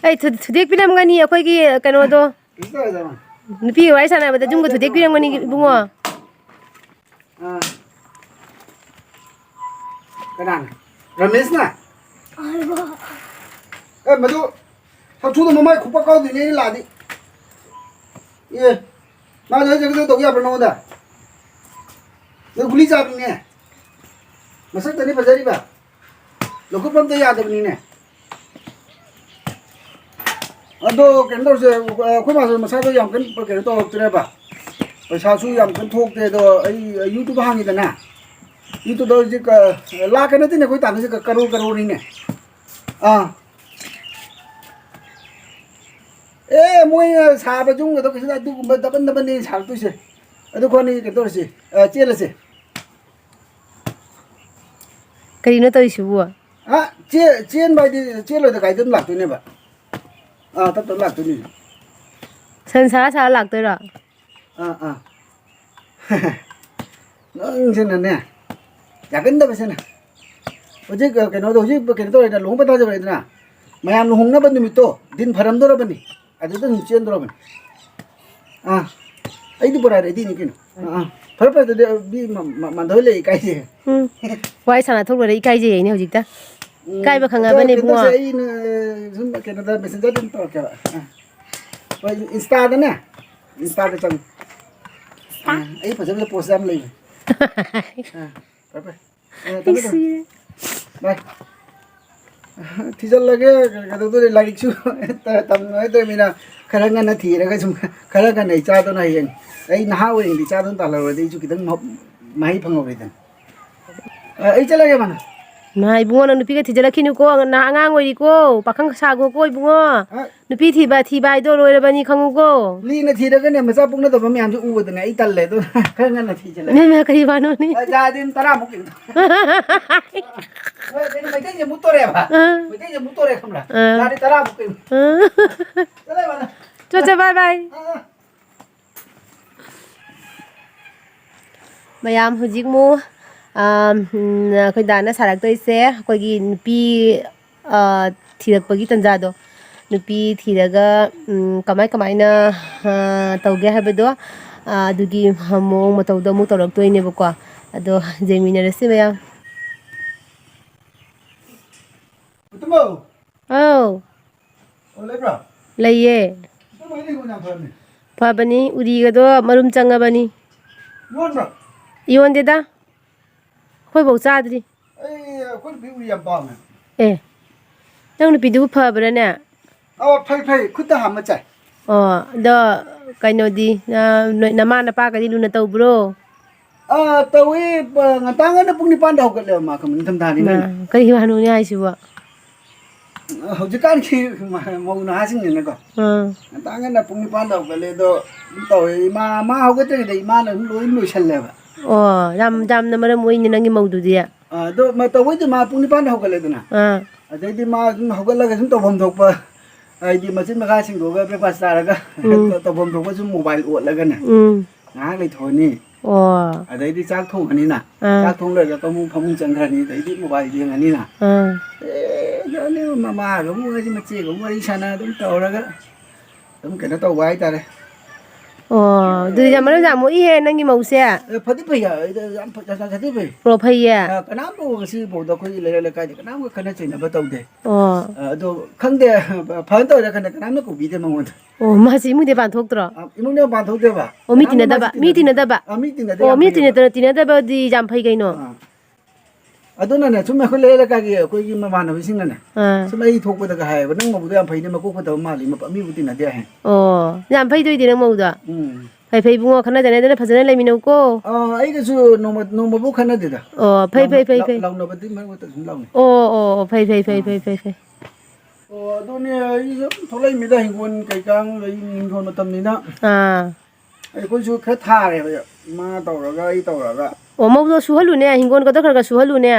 ꯑꯩ ꯊꯨ-, ꯊꯨꯗꯦꯛꯄꯤꯔꯝꯒꯅꯤ ꯑꯩꯈꯣꯏꯒꯤ ꯀꯩꯅꯣꯗꯣ꯫ ꯀꯩꯁꯨ ꯇꯧꯔꯣꯏꯗ ꯃꯥ꯫ ꯅꯨꯄꯤꯒ ꯋꯥꯔꯤ ꯁꯥꯟꯅꯕꯗ ꯌꯨꯝꯒ ꯊꯨꯗꯦꯛꯄꯤꯔꯝꯒꯅꯤ ꯏꯕꯨꯡꯉꯣ꯫ ꯑꯥ꯫ ꯀꯅꯥꯅ? ꯔꯃꯦꯁꯅ? ꯑꯦ, ꯃꯗꯨ ꯍꯥꯊꯨꯗ ꯃꯃꯥꯏ ꯈꯨꯄꯥꯛ ꯀꯥꯎꯗꯣꯏꯅꯦ ꯑꯩꯅ ꯂꯥꯛꯑꯗꯤ꯫ ꯑꯦ, ꯃꯥꯗꯣ ꯍꯧꯖꯤꯛ ꯀꯩꯅꯣ ꯇꯧ ꯌꯥꯕ꯭ꯔꯣ ꯅꯉꯣꯟꯗ? ꯅꯪ ꯒꯨꯂꯤ ꯆꯥꯕꯅꯤꯅꯦ꯫ ꯃꯁꯛꯇꯗꯤ ꯐꯖꯔꯤꯕ꯫ ꯂꯧꯈꯠꯄ ꯑꯝꯇ ꯌꯥꯗꯕꯅꯤꯅꯦ꯫ ꯑꯗꯣ ꯀꯩꯅꯣ ꯇꯧꯔꯁꯦ, ꯑꯩꯈꯣꯏ ꯃꯥꯁꯨ ꯃꯁꯥꯗꯣ ꯌꯥꯝ ꯀꯟꯅ ꯀꯩꯅꯣ ꯇꯧꯔꯛꯇ꯭ꯔꯦꯕ, ꯄꯩꯁꯥꯁꯨ ꯌꯥꯝ ꯀꯟꯅ ꯊꯣꯛꯇꯦ꯫ ꯑꯗꯣ ꯑꯩ ꯌꯨꯇꯨꯕ ꯍꯥꯡꯉꯤꯗꯅ, ꯌꯨꯇꯨꯕꯇ ꯍꯧꯖꯤꯛ, ꯑ, ꯂꯥꯛꯀ ꯅꯠꯇꯦꯅꯦ ꯑꯩꯈꯣꯏ ꯇꯥꯟꯅꯁꯦ, ꯀ-, ꯀꯔꯣꯔ ꯀꯔꯣꯔꯅꯤꯅꯦ꯫ ꯑꯥ, ꯑꯦ, ꯃꯣꯏꯅ ꯁꯥꯕ ꯌꯨꯝꯒꯗꯣ ꯀꯩꯁꯨ ꯑꯗꯨꯒꯨꯝꯕ ꯗꯕꯟ ꯗꯕꯟꯅꯤ ꯁꯥꯔꯛꯇꯣꯏꯁꯦ꯫ ꯑꯗꯨ ꯈꯣꯠꯅꯤ ꯀꯩꯅꯣ ꯇꯧꯔꯁꯤ, ꯑ, ꯆꯦꯜꯂꯁꯦ꯫ ꯀꯔꯤꯅꯣ ꯇꯧꯔꯤꯁꯤꯕꯨ? ꯑ, ꯆꯦ-, ꯆꯦꯟꯕ ꯍꯥꯏꯗꯤ ꯆꯦꯜꯂꯣꯏꯗ, ꯒꯥꯔꯤꯗ ꯑꯗꯨꯝ ꯂꯥꯛꯇꯣꯏꯅꯦꯕ꯫ ꯑꯥ, ꯇꯞ ꯇꯞ ꯂꯥꯛꯇꯣꯏꯅꯦ꯫ ꯁꯟ ꯁꯥꯔ ꯁꯥꯔ ꯂꯥꯛꯇꯣꯏꯔꯣ? ꯑꯥ, ꯑꯥ꯫ ꯅꯪꯁꯤꯅꯅꯦ꯫ ꯌꯥꯒꯟꯗꯕꯁꯤꯅ꯫ ꯍꯧꯖꯤꯛ, ꯑ, ꯀꯩꯅꯣꯗꯣ, ꯍꯧꯖꯤꯛ ꯀꯩꯅꯣ ꯇꯧꯔꯦꯗꯅ, ꯂꯨꯍꯣꯡꯕ ꯇꯥꯟꯖꯕ ꯂꯩꯗꯅ, ꯃꯌꯥꯝ ꯂꯨꯍꯣꯡꯅꯕ ꯅꯨꯃꯤꯠꯇꯣ ꯗꯤꯟ ꯐꯔꯝꯗꯣꯔꯕꯅꯤ, ꯑꯗꯨꯗ ꯑꯗꯨꯝ ꯆꯦꯟꯗꯣꯔꯕꯅꯤ꯫ ꯑꯥ, ꯑꯩꯗꯤ ꯄꯨꯔꯥ ꯔꯦꯗꯤꯅꯤ ꯀꯩꯅꯣ꯫ ꯑꯥ, ꯑꯥ꯫ ꯐꯔꯦ, ꯐꯔꯦ, ꯑꯗꯨꯗꯤ, ꯑ, ꯃꯤ ꯃ-, ꯃ-, ꯃꯥꯟꯗ ꯍꯣꯏ ꯂꯩ ꯏꯀꯥꯏꯁꯦ꯫ ꯎꯝ꯫ ꯋꯥꯔꯤ ꯁꯥꯟꯅ ꯊꯣꯛꯂꯣꯏꯔꯦ, ꯏꯀꯥꯏꯖꯩ ꯍꯥꯏꯅꯦ ꯍꯧꯖꯤꯛꯇ꯫ ꯎꯝ, ꯏꯀꯥꯏꯕ ꯈꯪꯉꯕꯅꯦ ꯑꯗꯣ ꯀꯩꯅꯣ ꯏꯕꯨꯡꯉꯣ꯫ ꯇꯧꯁꯦ, ꯑꯩꯅ, ꯑ, ꯁꯨꯝ ꯀꯩꯅꯣꯗ ꯃꯦꯁꯦꯟꯖꯔꯗ ꯑꯗꯨꯝ ꯇꯧꯔꯛꯀꯦꯕ꯫ ꯑꯥ꯫ ꯍꯣꯏ, ꯏꯟꯁꯇꯥꯗꯅꯦ, ꯏꯟꯁꯇꯥꯗ ꯆꯪꯉꯨ꯫ ꯑꯥ, ꯑꯩ ꯐꯖ ꯐꯖ ꯄꯣꯁ ꯌꯥꯝ ꯂꯩꯕꯅꯦ꯫ ꯑꯥ, ꯐꯔꯦ, ꯐꯔꯦ꯫ ꯑ, ꯊꯝꯃꯦ, ꯊꯝꯃꯦ꯫ ꯁꯤꯔꯦ꯫ ꯕꯥꯏ꯫ ꯊꯤꯖꯤꯜꯂꯒꯦ, ꯀꯩꯗꯧꯗꯣꯔꯤ? ꯂꯥꯏꯔꯤꯛꯁꯨ ꯇꯝꯅꯉꯥꯏ ꯇꯧꯔꯤꯃꯤꯅ ꯈꯔ ꯉꯟꯅ ꯊꯤꯔꯒ ꯁꯨꯝ ꯈꯔ ꯉꯟꯅ ꯏꯆꯥꯗꯨꯅ ꯍꯌꯦꯡ ꯑꯩ ꯅꯍꯥ ꯑꯣꯏꯔꯤꯉꯩꯗ ꯏꯆꯥꯗꯨꯅ ꯇꯥꯜꯍꯧꯔꯗꯤ ꯑꯩꯁꯨ ꯈꯤꯇꯪ ꯃꯍ-, ꯃꯍꯩ ꯐꯪꯍꯧꯔꯦꯗꯅ꯫ ꯑ, ꯑꯩ ꯆꯠꯂꯒꯦ, ꯃꯥꯅ꯫ ꯏꯃꯥ ꯏꯕꯨꯡꯉꯣ, ꯅꯪ ꯅꯨꯄꯤꯒ ꯊꯤꯖꯤꯜꯂꯛꯈꯤꯅꯨꯀꯣ, ꯅꯪ ꯑꯉꯥꯡ ꯑꯣꯏꯔꯤꯀꯣ, ꯄꯥꯈꯪ ꯁꯥꯒꯣꯀꯣ ꯏꯕꯨꯡꯉꯣ꯫ ꯑ, ꯅꯨꯄꯤ ꯊꯤꯕ, ꯊꯤꯕ ꯍꯥꯏꯗꯣ ꯂꯣꯏꯔꯕꯅꯤ ꯈꯪꯉꯨꯀꯣ꯫ ꯂꯤꯅ ꯊꯤꯔꯒꯅꯦ, ꯃꯆꯥ ꯄꯣꯛꯅꯗꯕ ꯃꯌꯥꯝꯁꯦ ꯎꯕꯗꯅꯦ ꯑꯩ ꯇꯜꯂꯦ, ꯑꯗꯨꯅ ꯈꯔ ꯉꯟꯅ ꯊꯤꯖꯤꯜꯂꯒꯦ꯫ ꯅꯪꯅ ꯀꯔꯤ ꯋꯥꯅꯣꯅꯦ? ꯑ, ꯌꯥꯗꯦ, ꯇꯔꯥꯃꯨꯛ ꯀꯩꯅꯣ꯫ ꯍꯣꯏ, ꯀꯩꯅꯣ, ꯃꯩꯇꯩꯁꯦ ꯃꯨꯠꯇꯣꯔꯦꯕ꯫ ꯑ꯫ ꯃꯩꯇꯩꯁꯦ ꯃꯨꯠꯇꯣꯔꯦ, ꯈꯪꯕ꯭ꯔꯥ? ꯑ꯫ ꯌꯥꯔꯦ, ꯇꯔꯥꯃꯨꯛ ꯀꯩꯅꯣ꯫ ꯑ꯫ ꯆꯠꯂꯦ, ꯃꯥꯅ꯫ ꯆꯣ, ꯆꯣ, ꯕꯥꯏ, ꯕꯥꯏ꯫ ꯑ, ꯑ꯫ ꯃꯌꯥꯝ ꯍꯧꯖꯤꯛ ꯑꯃꯨꯛ, ꯑ, ꯎꯝ, ꯑꯩꯈꯣꯏ ꯗꯥꯅ ꯁꯥꯔꯛꯇꯣꯏꯁꯦ ꯑꯩꯈꯣꯏꯒꯤ ꯅꯨꯄꯤ ꯑ, ꯊꯤꯔꯛꯄꯒꯤ ꯇꯟꯖꯥꯗꯣ, ꯅꯨꯄꯤ ꯊꯤꯔꯒ, ꯎꯝ, ꯀꯃꯥꯏ ꯀꯃꯥꯏꯅ, ꯑ, ꯇꯧꯒꯦ ꯍꯥꯏꯕꯗꯣ, ꯑ, ꯑꯗꯨꯒꯤ ꯃꯑꯣꯡ ꯃꯇꯧꯗꯣ ꯑꯃꯨꯛ ꯇꯧꯔꯛꯇꯣꯏꯅꯦꯕꯀꯣ꯫ ꯑꯗꯣ ꯌꯦꯡꯃꯤꯟꯅꯔꯁꯤ ꯃꯌꯥꯝ꯫ ꯃꯨꯇꯨꯝꯕꯧ! ꯑꯧ꯫ ꯑꯣ, ꯂꯩꯕ꯭ꯔꯣ? ꯂꯩꯌꯦ꯫ ꯃꯨꯇꯨꯝꯕ ꯍꯣꯏ ꯂꯩꯕ ꯌꯥꯝ ꯐꯔꯝꯅꯦ꯫ ꯐꯕꯅꯤ, ꯎꯔꯤꯒꯗꯣ ꯃꯔꯨꯝ ꯆꯪꯉꯕꯅꯤ꯫ ꯌꯣꯟꯕ꯭ꯔꯣ? ꯌꯣꯟꯗꯦꯗ꯫ ꯑꯩꯈꯣꯏꯐꯧ ꯆꯥꯗ꯭ꯔꯤ꯫ ꯑꯩ, ꯑꯩꯈꯣꯏ ꯅꯨꯄꯤ ꯎꯔꯤ ꯌꯥꯝ ꯄꯥꯝꯃꯦ꯫ ꯑꯦ, ꯅꯪ ꯅꯨꯄꯤꯗꯨꯕꯨ ꯐꯕ꯭ꯔꯥꯅꯦ? ꯑꯣ, ꯐꯩ, ꯐꯩ, ꯈꯨꯠꯇ ꯍꯥꯝꯃ ꯆꯥꯏ꯫ ꯑꯣ, ꯑꯗꯣ ꯀꯩꯅꯣꯗꯤ, ꯑ, ꯅꯣꯏ ꯅꯃꯥ ꯅꯄꯥꯒꯗꯤ ꯂꯨꯅ ꯇꯧꯕ꯭ꯔꯣ? ꯑ, ꯇꯧꯏ, ꯄ-, ꯉꯟꯇꯥ ꯉꯟꯅ ꯄꯨꯡ ꯅꯤꯄꯥꯟꯗ ꯍꯧꯒꯠꯂꯦꯕ ꯃꯥ, ꯈꯪꯕ꯭ꯔꯥ, ꯅꯤꯡꯊꯝꯊꯥꯅꯤꯅꯅꯦ꯫ ꯃꯥ, ꯀꯔꯤ ꯋꯥꯅꯣꯅꯦ ꯍꯥꯏꯁꯤꯕꯣ? ꯍꯧꯖꯤꯛꯀꯥꯟꯒꯤ ꯃꯧ ꯅꯍꯥꯁꯤꯡꯁꯤꯅꯀꯣ, ꯑꯥ꯫ ꯉꯟꯇꯥ ꯉꯟꯅ ꯄꯨꯡ ꯅꯤꯄꯥꯟꯗ ꯍꯧꯒꯠꯂꯦ, ꯑꯗꯣ ꯑꯗꯨꯝ ꯇꯧꯋꯦ꯫ ꯏꯃꯥ, ꯃꯥ ꯍꯧꯒꯠꯇ꯭ꯔꯤꯉꯩꯗ ꯏꯃꯥꯅ ꯑꯗꯨꯝ ꯂꯣꯏ ꯂꯣꯏꯁꯜꯂꯦꯕ꯫ ꯑꯣ, ꯌꯥꯝ, ꯌꯥꯝꯅ ꯃꯔꯝ ꯑꯣꯏꯅꯦ ꯅꯪꯒꯤ ꯃꯧꯗꯨꯗꯤ꯫ ꯑꯥ, ꯑꯗꯣ ꯃ-, ꯇꯧꯕꯩꯗꯤ ꯃꯥ ꯄꯨꯡ ꯅꯤꯄꯥꯟꯗ ꯍꯧꯒꯠꯂꯦꯗꯅ꯫ ꯑꯥ꯫ ꯑꯗꯩꯗꯤ ꯃꯥ ꯑꯗꯨꯝ ꯍꯧꯒꯠꯂꯒ ꯁꯨꯝ ꯇꯧꯐꯝ ꯊꯣꯛꯄ, ꯍꯥꯏꯗꯤ ꯃꯆꯤꯟ ꯃꯈꯥ ꯁꯦꯡꯗꯣꯛꯑꯒ breakfast ꯆꯥꯔꯒ ꯎꯝ꯫ ꯇꯧꯐꯝ ꯊꯣꯛꯄ ꯁꯨꯝ mobile ꯑꯣꯠꯂꯒꯅꯦ꯫ ꯎꯝ꯫ ꯉꯥꯏꯍꯥꯛ ꯂꯩꯊꯣꯛꯑꯅꯤ꯫ ꯑꯣ꯫ ꯑꯗꯩꯗꯤ ꯆꯥꯛ ꯊꯣꯡꯉꯅꯤꯅ꯫ ꯑꯥ꯫ ꯆꯥꯛ ꯊꯣꯡ ꯂꯣꯏꯔꯒ ꯑꯃꯨꯛ ꯐꯃꯨꯡ ꯆꯪꯈ꯭ꯔꯅꯤ, ꯑꯗꯩꯗꯤ mobile ꯌꯦꯡꯉꯅꯤꯅ꯫ ꯑꯥ꯫ ꯑꯦ, ꯑꯗꯨꯅꯤ ꯃꯃꯥꯒ ꯑꯃꯨꯛ ꯋꯥꯔꯤ, ꯃꯆꯦꯒ ꯑꯃꯨꯛ ꯋꯥꯔꯤ ꯁꯥꯟꯅ ꯑꯗꯨꯝ ꯇꯧꯔꯒ ꯑꯗꯨꯝ ꯀꯩꯅꯣ ꯇꯧꯕ ꯍꯥꯏꯇꯥꯔꯦ꯫ ꯑꯣ, ꯑꯗꯨꯗꯤ ꯌꯥꯝ ꯃꯔꯝ ꯌꯥꯝ ꯃꯣꯛꯏꯍꯦ ꯅꯪꯒꯤ ꯃꯧꯁꯦ꯫ ꯑꯦ, ꯐꯗꯤ ꯐꯩ, ꯑ, ꯌꯥꯝ ꯐ-, ꯌꯥꯝ ꯁꯥꯊꯤ ꯐꯩ꯫ ꯑꯣ, ꯐꯩꯌꯦ꯫ ꯑ, ꯀꯅꯥꯝ ꯐꯥꯎꯕ ꯉꯁꯤ ꯐꯥꯎꯗ ꯑꯩꯈꯣꯏꯒꯤ ꯂꯩꯔꯛ ꯂꯩꯀꯥꯏꯗ ꯀꯅꯥꯝꯒ ꯈꯠꯅ ꯆꯩꯅꯕ ꯇꯧꯗꯦ꯫ ꯑꯣ꯫ ꯑ, ꯑꯗꯣ ꯈꯪꯗꯦ, ꯐꯅ ꯇꯧꯔꯤꯔꯥ ꯈꯪꯗꯦ, ꯀꯅꯥꯝꯅ ꯀꯧꯕꯤꯗꯦ ꯃꯉꯣꯟꯗ꯫ ꯑꯣ, ꯃꯥꯁꯤ ꯏꯃꯨꯡꯗꯤ ꯄꯥꯟꯊꯣꯛꯇ꯭ꯔꯣ? ꯑ, ꯏꯃꯨꯡꯗ ꯄꯥꯟꯊꯣꯛꯇꯦꯕ꯫ ꯑꯣ, ꯃꯤ ꯀꯅꯥꯝꯅ ꯇꯤꯟꯅꯗꯕ, ꯃꯥꯁꯤ ꯃꯤ ꯇꯤꯟꯅꯗꯦ꯫ ꯇꯤꯟꯅꯗꯕ꯫ ꯑ, ꯃꯤ ꯇꯤꯟꯅꯗꯦ, ꯑꯣ, ꯌꯥꯝ ꯃꯤ ꯐꯩꯌꯦꯕ꯫ ꯇꯤꯟꯅꯗ-, ꯇꯤꯟꯅꯗꯕꯗꯤ ꯌꯥꯝ ꯐꯩ ꯀꯩꯅꯣ꯫ ꯑ꯫ ꯑꯗꯨꯅꯅꯦ, ꯁꯨꯝ ꯑꯩꯈꯣꯏ ꯂꯩꯔꯛ ꯂꯩꯀꯥꯏꯒꯤ ꯑꯩꯈꯣꯏꯒꯤ ꯃꯃꯥꯟꯅꯕꯁꯤꯡꯅꯅꯦ, ꯑꯥ꯫ ꯁꯨꯝ ꯑꯩ ꯊꯣꯛꯄꯗꯒ ꯍꯥꯏꯌꯦꯕ, "ꯅꯪ ꯃꯧꯗꯣ ꯌꯥꯝ ꯐꯩꯅꯦ, ꯃꯀꯣꯛ ꯐꯠꯇꯕ ꯃꯥꯜꯂꯤ, ꯃꯄ-, ꯃꯤꯕꯨ ꯇꯤꯟꯅꯗꯦ" ꯍꯥꯏ꯫ ꯑꯣ, ꯌꯥꯝ ꯐꯩꯗꯣ ꯑꯣꯏꯗꯤ ꯅꯪ ꯃꯧꯗꯣ꯫ ꯎꯝ꯫ ꯐꯩ, ꯐꯩ ꯏꯕꯨꯡꯉꯣ, ꯈꯠꯅ ꯆꯩꯅꯗꯅ ꯐꯖꯅ ꯂꯩꯃꯤꯟꯅꯧꯀꯣ꯫ ꯑꯥ, ꯑꯩꯒꯁꯨ ꯅꯣꯡꯃ, ꯅꯣꯡꯃꯕꯨ ꯈꯠꯅꯗꯦꯗ꯫ ꯑꯣ, ꯐꯩ, ꯂꯥꯎꯅ-, ꯐꯩ, ꯐꯩ, ꯂꯥꯎ-, ꯐꯩ꯫ ꯂꯥꯎꯅꯕꯗꯤ ꯃꯔꯛ ꯃꯔꯛꯇ ꯁꯨꯝ ꯂꯥꯎꯅꯩ꯫ ꯑꯣ, ꯑꯣ, ꯑꯣ, ꯐꯩ, ꯐꯩ, ꯐꯩ, ꯑꯥ꯫ ꯐꯩ, ꯐꯩ, ꯐꯩ꯫ ꯑꯣ, ꯑꯗꯨꯅꯦ, ꯑꯩ ꯁꯨꯝ ꯊꯣꯛꯂꯛꯏꯃꯤꯗ, ꯍꯤꯡꯒꯣꯜ ꯀꯩꯀꯥ, ꯑꯩ ꯍꯤꯡꯒꯣꯜ ꯃꯇꯝꯅꯤꯅ꯫ ꯑꯥ꯫ ꯑꯩꯈꯣꯏꯁꯨ ꯈꯔ ꯊꯥꯔꯦꯕ, ꯏꯃꯥ ꯇꯧꯔꯒ, ꯑꯩ ꯇꯧꯔꯒ꯫ ꯑꯣ, ꯃꯧꯗꯣ ꯁꯨꯍꯜꯂꯨꯅꯦ, ꯍꯤꯡꯒꯣꯜꯒꯗꯣ ꯈꯔ ꯈꯔ ꯁꯨꯍꯜꯂꯨꯅꯦ꯫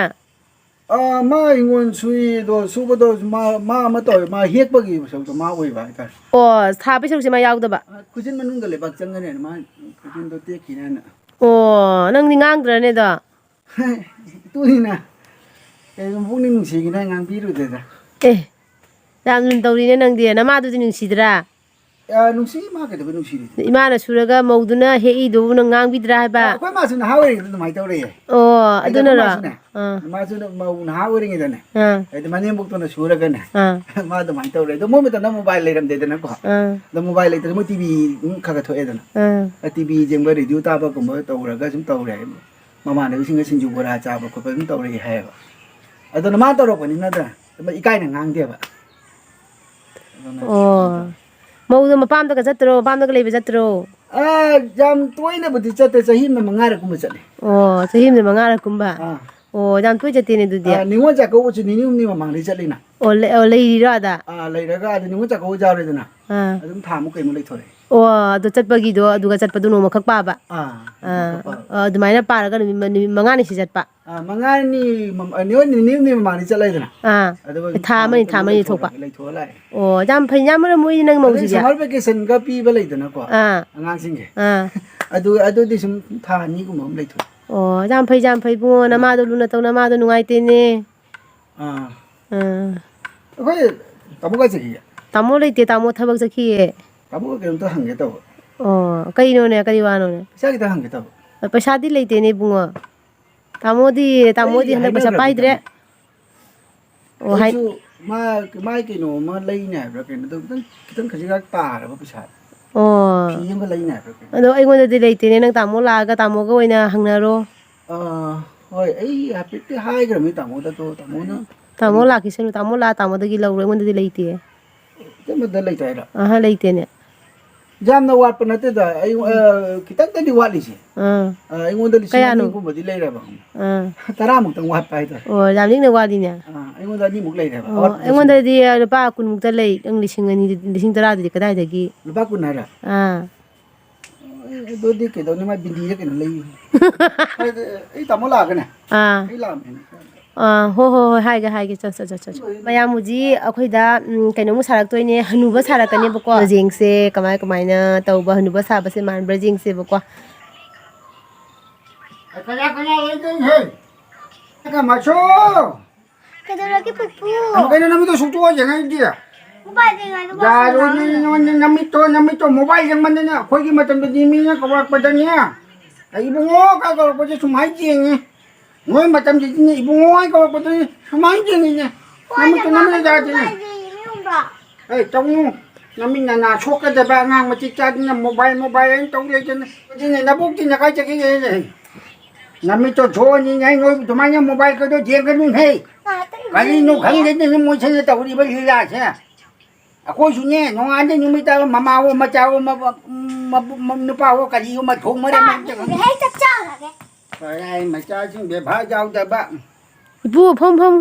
ꯑꯥ, ꯃꯥ ꯍꯤꯡꯒꯣꯜ ꯁꯨꯏꯗꯣ, ꯁꯨꯕꯗꯣ ꯃꯥ, ꯃꯥ ꯑꯃ ꯇꯧꯋꯦ, ꯃꯥ ꯍꯦꯛꯄꯒꯤ ꯁꯔꯨꯛꯇꯣ ꯃꯥ ꯑꯣꯏꯕ ꯍꯥꯏꯇꯥꯔꯦ꯫ ꯑꯣ, ꯊꯥꯕꯩ ꯁꯔꯨꯛꯁꯦ ꯃꯥ ꯌꯥꯎꯗꯕ? ꯑꯥ, ꯈꯨꯖꯤꯟ ꯃꯅꯨꯡꯗ ꯂꯩꯕꯥꯛ ꯆꯪꯒꯅꯦꯅ ꯃꯥ ꯈꯨꯖꯤꯟꯗꯣ ꯇꯦꯛꯈꯤꯅꯦꯅ꯫ ꯑꯣ, ꯅꯪꯗꯤ ꯉꯥꯡꯗ꯭ꯔꯅꯦ ꯑꯗꯣ? ꯏꯇꯨꯅꯤꯅ ꯀꯩꯅꯣ ꯄꯨꯛꯅꯤꯡ ꯅꯨꯡꯁꯤꯒꯤꯅ ꯉꯥꯡꯕꯤꯔꯨꯗꯦꯗ꯫ ꯑꯦ, ꯌꯥꯝ ꯂꯨꯅ ꯇꯧꯔꯤꯅꯦ ꯅꯪꯗꯤ꯫ ꯅꯃꯥꯗꯨꯗꯤ ꯅꯨꯡꯁꯤꯗ꯭ꯔꯥ? ꯑ, ꯅꯨꯡꯁꯤ, ꯃꯥ ꯀꯩꯗꯧꯕꯩ ꯅꯨꯡꯁꯤꯔꯣꯏꯗꯣꯏꯅꯣ? ꯏꯃꯥꯅ ꯁꯨꯔꯒ ꯃꯧꯗꯨꯅ ꯍꯦꯛꯏꯗꯨꯕꯨ ꯅꯪ ꯉꯥꯡꯕꯤꯗ꯭ꯔꯥ ꯍꯥꯏꯕ? ꯑ, ꯑꯩꯈꯣꯏ ꯃꯥꯁꯨ ꯅꯍꯥ ꯑꯣꯏꯔꯤꯉꯩꯗ ꯑꯗꯨꯃꯥꯏꯅ ꯇꯧꯔꯛꯑꯦ꯫ ꯑꯣ, ꯑꯩꯗꯤ ꯑꯩꯈꯣꯏ ꯑꯗꯨꯅꯔꯣ? ꯃꯥꯁꯨꯅꯦ, ꯑꯥ꯫ ꯃꯥꯁꯨ ꯃꯧ ꯅꯍꯥ ꯑꯣꯏꯔꯤꯉꯩꯗꯅꯦ, ꯑꯥ꯫ ꯍꯥꯏꯗꯤ ꯃꯅꯦꯝꯕꯣꯛꯇꯨꯅ ꯁꯨꯔꯒꯅꯦ, ꯑꯥ꯫ ꯃꯥ ꯑꯗꯨꯃꯥꯏꯅ ꯇꯧꯔꯦ꯫ ꯑꯗꯣ ꯃꯣꯏ ꯃꯇꯝꯗ mobile ꯂꯩꯔꯝꯗꯦꯗꯅꯀꯣ꯫ ꯑꯥ꯫ ꯑꯗꯣ mobile ꯂꯩꯇ꯭ꯔꯗꯤ ꯃꯣꯏ TV ꯑꯗꯨꯝ ꯈꯔ ꯈꯔ ꯊꯣꯛꯑꯦꯗꯅ꯫ ꯑꯥ꯫ ꯑ, TV ꯌꯦꯡꯕ, radio ꯇꯥꯕꯒꯨꯝꯕ ꯇꯧꯔꯒ ꯁꯨꯝ ꯇꯧꯔꯦ꯫ ꯃꯃꯥꯟꯅꯕꯤꯁꯤꯡꯒ ꯁꯤꯡꯖꯨ ꯕꯣꯔꯥ ꯆꯥꯕ ꯈꯣꯠꯄ ꯑꯗꯨꯝ ꯇꯧꯔꯛꯑꯦ ꯍꯥꯏꯌꯦꯕ꯫ ꯑꯗꯨꯅ ꯃꯥ ꯇꯧꯔꯛꯄꯅꯤꯅ ꯅꯠꯇ꯭ꯔꯥ? ꯑꯗꯨꯝ ꯏꯀꯥꯏꯅ ꯉꯥꯡꯗꯦꯕ꯫ ꯑꯗꯨꯅ ꯑꯣ꯫ ꯃꯧꯗꯣ ꯃꯄꯥꯝꯗꯒ ꯆꯠꯇ꯭ꯔꯣ? ꯃꯄꯥꯝꯗꯒ ꯂꯩꯕ ꯆꯠꯇ꯭ꯔꯣ? ꯑ, ꯌꯥꯝ ꯇꯣꯏꯅꯕꯨꯗꯤ ꯆꯠꯇꯦ, ꯆꯍꯤ ꯑꯃꯗ ꯃꯉꯥꯔꯛꯀꯨꯝꯕ ꯆꯠꯂꯦ꯫ ꯑꯣ, ꯆꯍꯤ ꯑꯃꯗ ꯃꯉꯥꯔꯛꯀꯨꯝꯕ? ꯑꯥ꯫ ꯑꯣ, ꯌꯥꯝ ꯇꯣꯏ ꯆꯠꯇꯦꯅꯦ ꯑꯗꯨꯗꯤ꯫ ꯑꯥ, ꯅꯤꯉꯣꯜ ꯆꯥꯛꯀꯧꯕꯁꯨ ꯅꯤꯅꯤ ꯍꯨꯝꯅꯤ ꯃꯃꯥꯡꯗꯩ ꯆꯠꯂꯤꯅ꯫ ꯑꯣ, ꯂꯩ-, ꯑꯣ, ꯂꯩꯔꯤꯔꯣ ꯑꯥꯗ? ꯑꯥ, ꯂꯩꯔꯒ ꯑꯗ ꯅꯤꯉꯣꯜ ꯆꯥꯛꯀꯧꯕ ꯌꯥꯎꯔꯦꯗꯅ꯫ ꯑꯥ꯫ ꯑꯗꯨꯝ ꯊꯥ ꯑꯃꯨꯛ ꯀꯩꯃꯨꯛ ꯂꯩꯊꯣꯔꯛꯑꯦ꯫ ꯑꯣ, ꯑꯗꯨ ꯆꯠꯄꯒꯤꯗꯣ, ꯑꯗꯨꯒ ꯆꯠꯄꯗꯣ ꯅꯣꯡꯃꯈꯛ ꯄꯥꯕ? ꯑꯥ, ꯑꯥ, ꯅꯣꯡꯃꯈꯛ ꯄꯥꯕ꯫ ꯑꯣ, ꯑꯗꯨꯃꯥꯏꯅ ꯄꯥꯔꯒ ꯅꯨꯃꯤꯠ ꯃ-, ꯅꯨꯃꯤꯠ ꯃꯉꯥꯅꯤ ꯁꯤ ꯆꯠꯄ? ꯑꯥ, ꯃꯉꯥꯅꯤ, ꯃ-, ꯑ, ꯅꯤꯉꯣꯜ ꯅꯤꯅꯤ ꯍꯨꯝꯅꯤ ꯃꯃꯥꯡꯗ ꯆꯠꯂꯦꯗꯅ꯫ ꯑꯥ꯫ ꯑꯗꯨꯒ ꯊꯥ ꯊꯥ ꯑꯃꯅꯤ, ꯑꯃꯨꯛ ꯊꯥ ꯑꯃꯅꯤ ꯂꯩꯊꯣꯛꯄ? ꯂꯩꯊꯣꯛꯑ ꯂꯥꯛꯑꯦ꯫ ꯑꯣ, ꯌꯥꯝ ꯐꯩ, ꯌꯥꯝ ꯃꯔꯝ ꯃꯣꯛꯏ ꯅꯪ ꯑꯗꯩ ꯃꯧꯁꯤꯗꯤ꯫ Summer vacationꯒ ꯄꯤꯕ ꯂꯩꯗꯅꯀꯣ, ꯑꯥ꯫ ꯑꯉꯥꯡꯁꯤꯡꯒꯤ꯫ ꯑꯥ꯫ ꯑꯗꯨ, ꯑꯗꯨꯗꯤ ꯁꯨꯝ ꯊꯥ ꯑꯅꯤꯒꯨꯝꯕ ꯑꯃ ꯂꯩꯊꯣꯛꯑꯦ꯫ ꯑꯣ, ꯌꯥꯝ ꯐꯩ, ꯌꯥꯝ ꯐꯩ ꯏꯕꯨꯡꯉꯣ, ꯅꯃꯥꯗꯣ ꯂꯨꯅ ꯇꯧ, ꯅꯃꯥꯗꯣ ꯅꯨꯡꯉꯥꯏꯇꯦꯅꯦ꯫ ꯑꯥ꯫ ꯑꯥ꯫ ꯑꯩꯈꯣꯏ ꯇꯥꯃꯣ ꯀꯥꯏ ꯆꯠꯈꯤꯒꯦ? ꯇꯥꯃꯣ ꯂꯩꯇꯦ, ꯇꯥꯃꯣ ꯊꯕꯛ ꯆꯠꯈꯤꯌꯦ꯫ ꯇꯥꯃꯣ ꯀꯩꯅꯣꯝꯇ ꯍꯪꯒꯦ ꯇꯧꯕ꯫ ꯑꯣ, ꯀꯩꯅꯣꯅꯦ, ꯀꯔꯤ ꯋꯥꯅꯣꯅꯦ? ꯄꯩꯁꯥ ꯈꯤꯇ ꯍꯪꯒꯦ ꯇꯧꯕ꯫ ꯄꯩꯁꯥꯗꯤ ꯂꯩꯇꯦꯅꯦ ꯏꯕꯨꯡꯉꯣ꯫ ꯇꯥꯃꯣꯗꯤ, ꯇꯥꯃꯣꯗꯤ ꯑꯩ ꯍꯟꯗꯛ ꯄꯩꯁꯥ ꯍꯥꯏꯅꯈ꯭ꯔꯕꯅꯤ ꯄꯥꯏꯗ꯭ꯔꯦ꯫ ꯇꯥꯃꯣ꯫ ꯑꯣ, ꯍꯥꯏ-, ꯑꯩꯁꯨ ꯃꯥ, ꯃꯥꯏ ꯀꯩꯅꯣ ꯑꯃ ꯂꯩꯅꯦ ꯍꯥꯏꯕ꯭ꯔꯥ ꯀꯩꯅꯣ, ꯑꯗꯣ ꯈꯤꯇꯪ, ꯈꯤꯇꯪ ꯈꯖꯤꯛ ꯈꯛ ꯇꯥꯔꯕ ꯄꯩꯁꯥ꯫ ꯑꯣ꯫ ꯐꯤ ꯑꯃ ꯂꯩꯅꯦ ꯍꯥꯏꯕ꯭ꯔꯥ ꯀꯩꯅꯣ꯫ ꯑꯗꯣ ꯑꯩꯉꯣꯟꯗꯗꯤ ꯂꯩꯇꯦꯅꯦ, ꯅꯪ ꯇꯥꯃꯣ ꯂꯥꯛꯑꯒ ꯇꯥꯃꯣꯒ ꯑꯣꯏꯅ ꯍꯪꯅꯔꯣ꯫ ꯑꯥ, ꯍꯣꯏ, ꯑꯩ ꯍꯥꯏꯐꯦꯠꯇꯤ ꯍꯥꯏꯈ꯭ꯔꯕꯅꯤ ꯇꯥꯃꯣꯗ, ꯑꯗꯣ ꯇꯥꯃꯣꯅ ꯇꯥꯃꯣ ꯀꯔꯤ ꯂꯥꯛꯈꯤꯁꯅꯨ, ꯇꯥꯃꯣ ꯂꯥꯛꯑ ꯇꯥꯃꯣꯗꯒꯤ ꯂꯧꯔꯣ, ꯑꯩꯉꯣꯟꯗꯗꯤ ꯂꯩꯇꯦ꯫ ꯑꯇꯩꯃꯗ ꯂꯩꯇꯦ ꯍꯥꯏꯔꯣ? ꯑꯍ, ꯂꯩꯇꯦꯅꯦ꯫ ꯌꯥꯝꯅ ꯋꯥꯠꯄ ꯅꯠꯇꯦꯗ, ꯑꯩ, ꯎꯝ꯫ ꯑ, ꯈꯤꯇꯪꯗꯗꯤ ꯋꯥꯠꯂꯤꯁꯦ꯫ ꯑꯥ꯫ ꯑ, ꯑꯩꯉꯣꯟꯗ ꯂꯤꯁꯤꯡ ꯀꯌꯥꯅꯣ? ꯑꯅꯤꯒꯨꯝꯕꯗꯤ ꯂꯩꯔꯦꯕ꯫ ꯑꯥ꯫ ꯇꯔꯥꯃꯨꯛꯇꯪ ꯋꯥꯠꯄ ꯍꯥꯏꯇꯥꯔꯦ꯫ ꯑꯣ, ꯌꯥꯝ ꯂꯤꯛꯅ ꯋꯥꯠꯂꯤꯅꯦ꯫ ꯑꯥ, ꯑꯩꯉꯣꯟꯗ ꯑꯅꯤꯃꯨꯛ ꯂꯩꯔꯦꯕ, ꯑꯣ, ꯑꯋꯥꯠꯄ ꯂꯤꯁꯤꯡ꯫ ꯑꯩꯉꯣꯟꯗꯗꯤ ꯂꯨꯄꯥ ꯀꯨꯟꯃꯨꯛꯇ ꯂꯩ, ꯅꯪ ꯂꯤꯁꯤꯡ ꯑꯅꯤꯗꯤ, ꯂꯤꯁꯤꯡ ꯇꯔꯥꯗꯨꯗꯤ ꯀꯗꯥꯏꯗꯒꯤ? ꯂꯨꯄꯥ ꯀꯨꯟ ꯍꯥꯏꯔꯣ? ꯑꯥ꯫ ꯑꯦ, ꯑꯗꯨꯗꯤ ꯀꯩꯗꯧꯅꯤ, ꯃꯥ ꯕꯤꯟꯗꯤꯔ ꯀꯩꯅꯣ ꯂꯩ꯫ ꯑꯩ ꯇꯥꯃꯣ ꯂꯥꯛꯑꯒꯅꯦ꯫ ꯑꯥ꯫ ꯑꯩ ꯂꯥꯛꯑꯝꯃꯦꯅꯦ꯫ ꯑꯥ, ꯍꯣ, ꯍꯣ, ꯍꯣꯏ, ꯍꯥꯏꯒꯦ, ꯍꯥꯏꯒꯦ, ꯆꯣ, ꯆꯣ, ꯆꯣ, ꯆꯣ, ꯆꯣ꯫ ꯃꯌꯥꯝ ꯍꯧꯖꯤꯛ ꯑꯩꯈꯣꯏꯗ, ꯎꯝ, ꯀꯩꯅꯣꯃꯨꯛ ꯁꯥꯔꯛꯇꯣꯏꯅꯦ, ꯍꯅꯨꯕ ꯁꯥꯔꯛꯀꯅꯦꯕꯀꯣ꯫ ꯌꯦꯡꯁꯦ, ꯀꯃꯥꯏ, ꯀꯃꯥꯏꯅ ꯇꯧꯕ ꯍꯅꯨꯕ ꯁꯥꯕꯁꯦ ꯃꯥꯟꯕ꯭ꯔꯥ ꯌꯦꯡꯁꯦꯕꯀꯣ꯫ ꯀꯅꯥ, ꯀꯅꯥ ꯂꯩꯗꯣꯏꯅꯣ, ꯍꯦ? ꯀꯃꯥꯏꯁꯣ? ꯀꯩꯗꯧꯔꯒꯦ, ꯄꯨꯄꯨ? ꯑꯃ ꯀꯩꯅꯣ ꯅꯃꯤꯠꯇꯣ ꯁꯨꯛꯇꯣꯛꯑ ꯌꯦꯡꯉꯛꯏꯗꯤ? ꯃꯣꯕꯥꯏꯜ ꯌꯦꯡꯉꯤꯉꯩꯗ ꯌꯥꯔꯣꯏ, ꯋꯥꯁꯔꯨꯝ ꯅꯪ, ꯅꯪ, ꯅꯪ ꯅꯃꯤꯠꯇꯣ, ꯅꯃꯤꯠꯇꯣ ꯃꯣꯕꯥꯏꯜ ꯌꯦꯡꯃꯟꯗꯅ ꯑꯩꯈꯣꯏꯒꯤ ꯃꯇꯝꯗꯗꯤ ꯃꯤꯅ ꯀꯧꯔꯛꯄꯗꯅꯦ, "ꯏꯕꯨꯡꯉꯣ" ꯀ ꯀꯧꯔꯛꯄꯁꯦ ꯁꯨꯃꯥꯏꯅ ꯌꯦꯡꯉꯤ꯫ ꯅꯣꯏ ꯃꯇꯝꯁꯤꯗꯤꯅꯦ, "ꯏꯕꯨꯡꯉꯣ" ꯍꯥꯏ ꯀꯧꯔꯛꯄꯗꯨꯅꯤ ꯁꯨꯃꯥꯏꯅ ꯌꯦꯡꯉꯤꯅꯦ꯫ ꯍꯣꯏ, ꯅꯃꯤꯠꯇꯣ ꯅꯃꯤꯠ ꯃꯣꯕꯥꯏꯜ ꯌꯥꯗꯦꯅꯦ꯫ ꯌꯦꯡꯉꯤ, ꯃꯤ ꯎꯕ꯭ꯔꯣ? ꯑꯩ ꯇꯧꯅꯨ꯫ ꯅꯃꯤꯠ ꯅꯅꯥ ꯁꯣꯛꯀꯗꯕ ꯑꯉꯥꯡ ꯃꯇꯤꯛ ꯆꯥꯗꯅ ꯃꯣꯕꯥꯏꯜ, ꯃꯣꯕꯥꯏꯜ ꯍꯥꯏꯅ ꯇꯧ ꯂꯩꯗꯅ꯫ ꯑꯗꯨꯅꯦ ꯅꯕꯣꯛꯇꯤꯅ ꯀꯥꯏ ꯆꯠꯈꯤꯒꯦ? ꯅꯃꯤꯠꯇꯣ ꯁꯣꯛꯑꯅꯤꯅꯦ, ꯅꯣꯏ ꯑꯗꯨꯃꯥꯏꯅ ꯃꯣꯕꯥꯏꯜꯒꯗꯣ ꯌꯦꯡꯒꯅꯨꯍꯦ꯫ ꯉꯥꯏꯍꯥꯛꯇꯪ ꯀꯔꯤꯅꯣ ꯌꯦꯡꯒꯦ꯫ ꯈꯪꯗꯦꯅꯦ ꯃꯣꯏꯁꯤꯅ ꯇꯧꯔꯤꯕ ꯂꯤꯂꯥꯁꯦ꯫ ꯑꯩꯈꯣꯏꯁꯨꯅꯦ, ꯅꯣꯡꯉꯥꯟꯗꯩ ꯅꯨꯃꯤꯠ ꯇꯥꯕ ꯃꯃꯥꯋꯣ, ꯃꯆꯥꯋꯣ, ꯃ-, ꯃ-, ꯃ-, ꯅꯨꯄꯥꯋꯣ, ꯀꯔꯤꯋꯣ, ꯃꯊꯣꯡ ꯃꯔꯝ ꯑꯝꯇ ꯈꯪꯗꯦ꯫ ꯆꯥꯈ꯭ꯔꯦ, ꯍꯦꯛꯇ ꯆꯥꯈ꯭ꯔꯒꯦ꯫ ꯀꯔꯥꯏ ꯃꯆꯥꯁꯤꯡ ꯕꯦꯕꯥꯔ ꯌꯥꯎꯗꯕ꯫ ꯏꯄꯨ, ꯐꯝ, ꯐꯝ꯫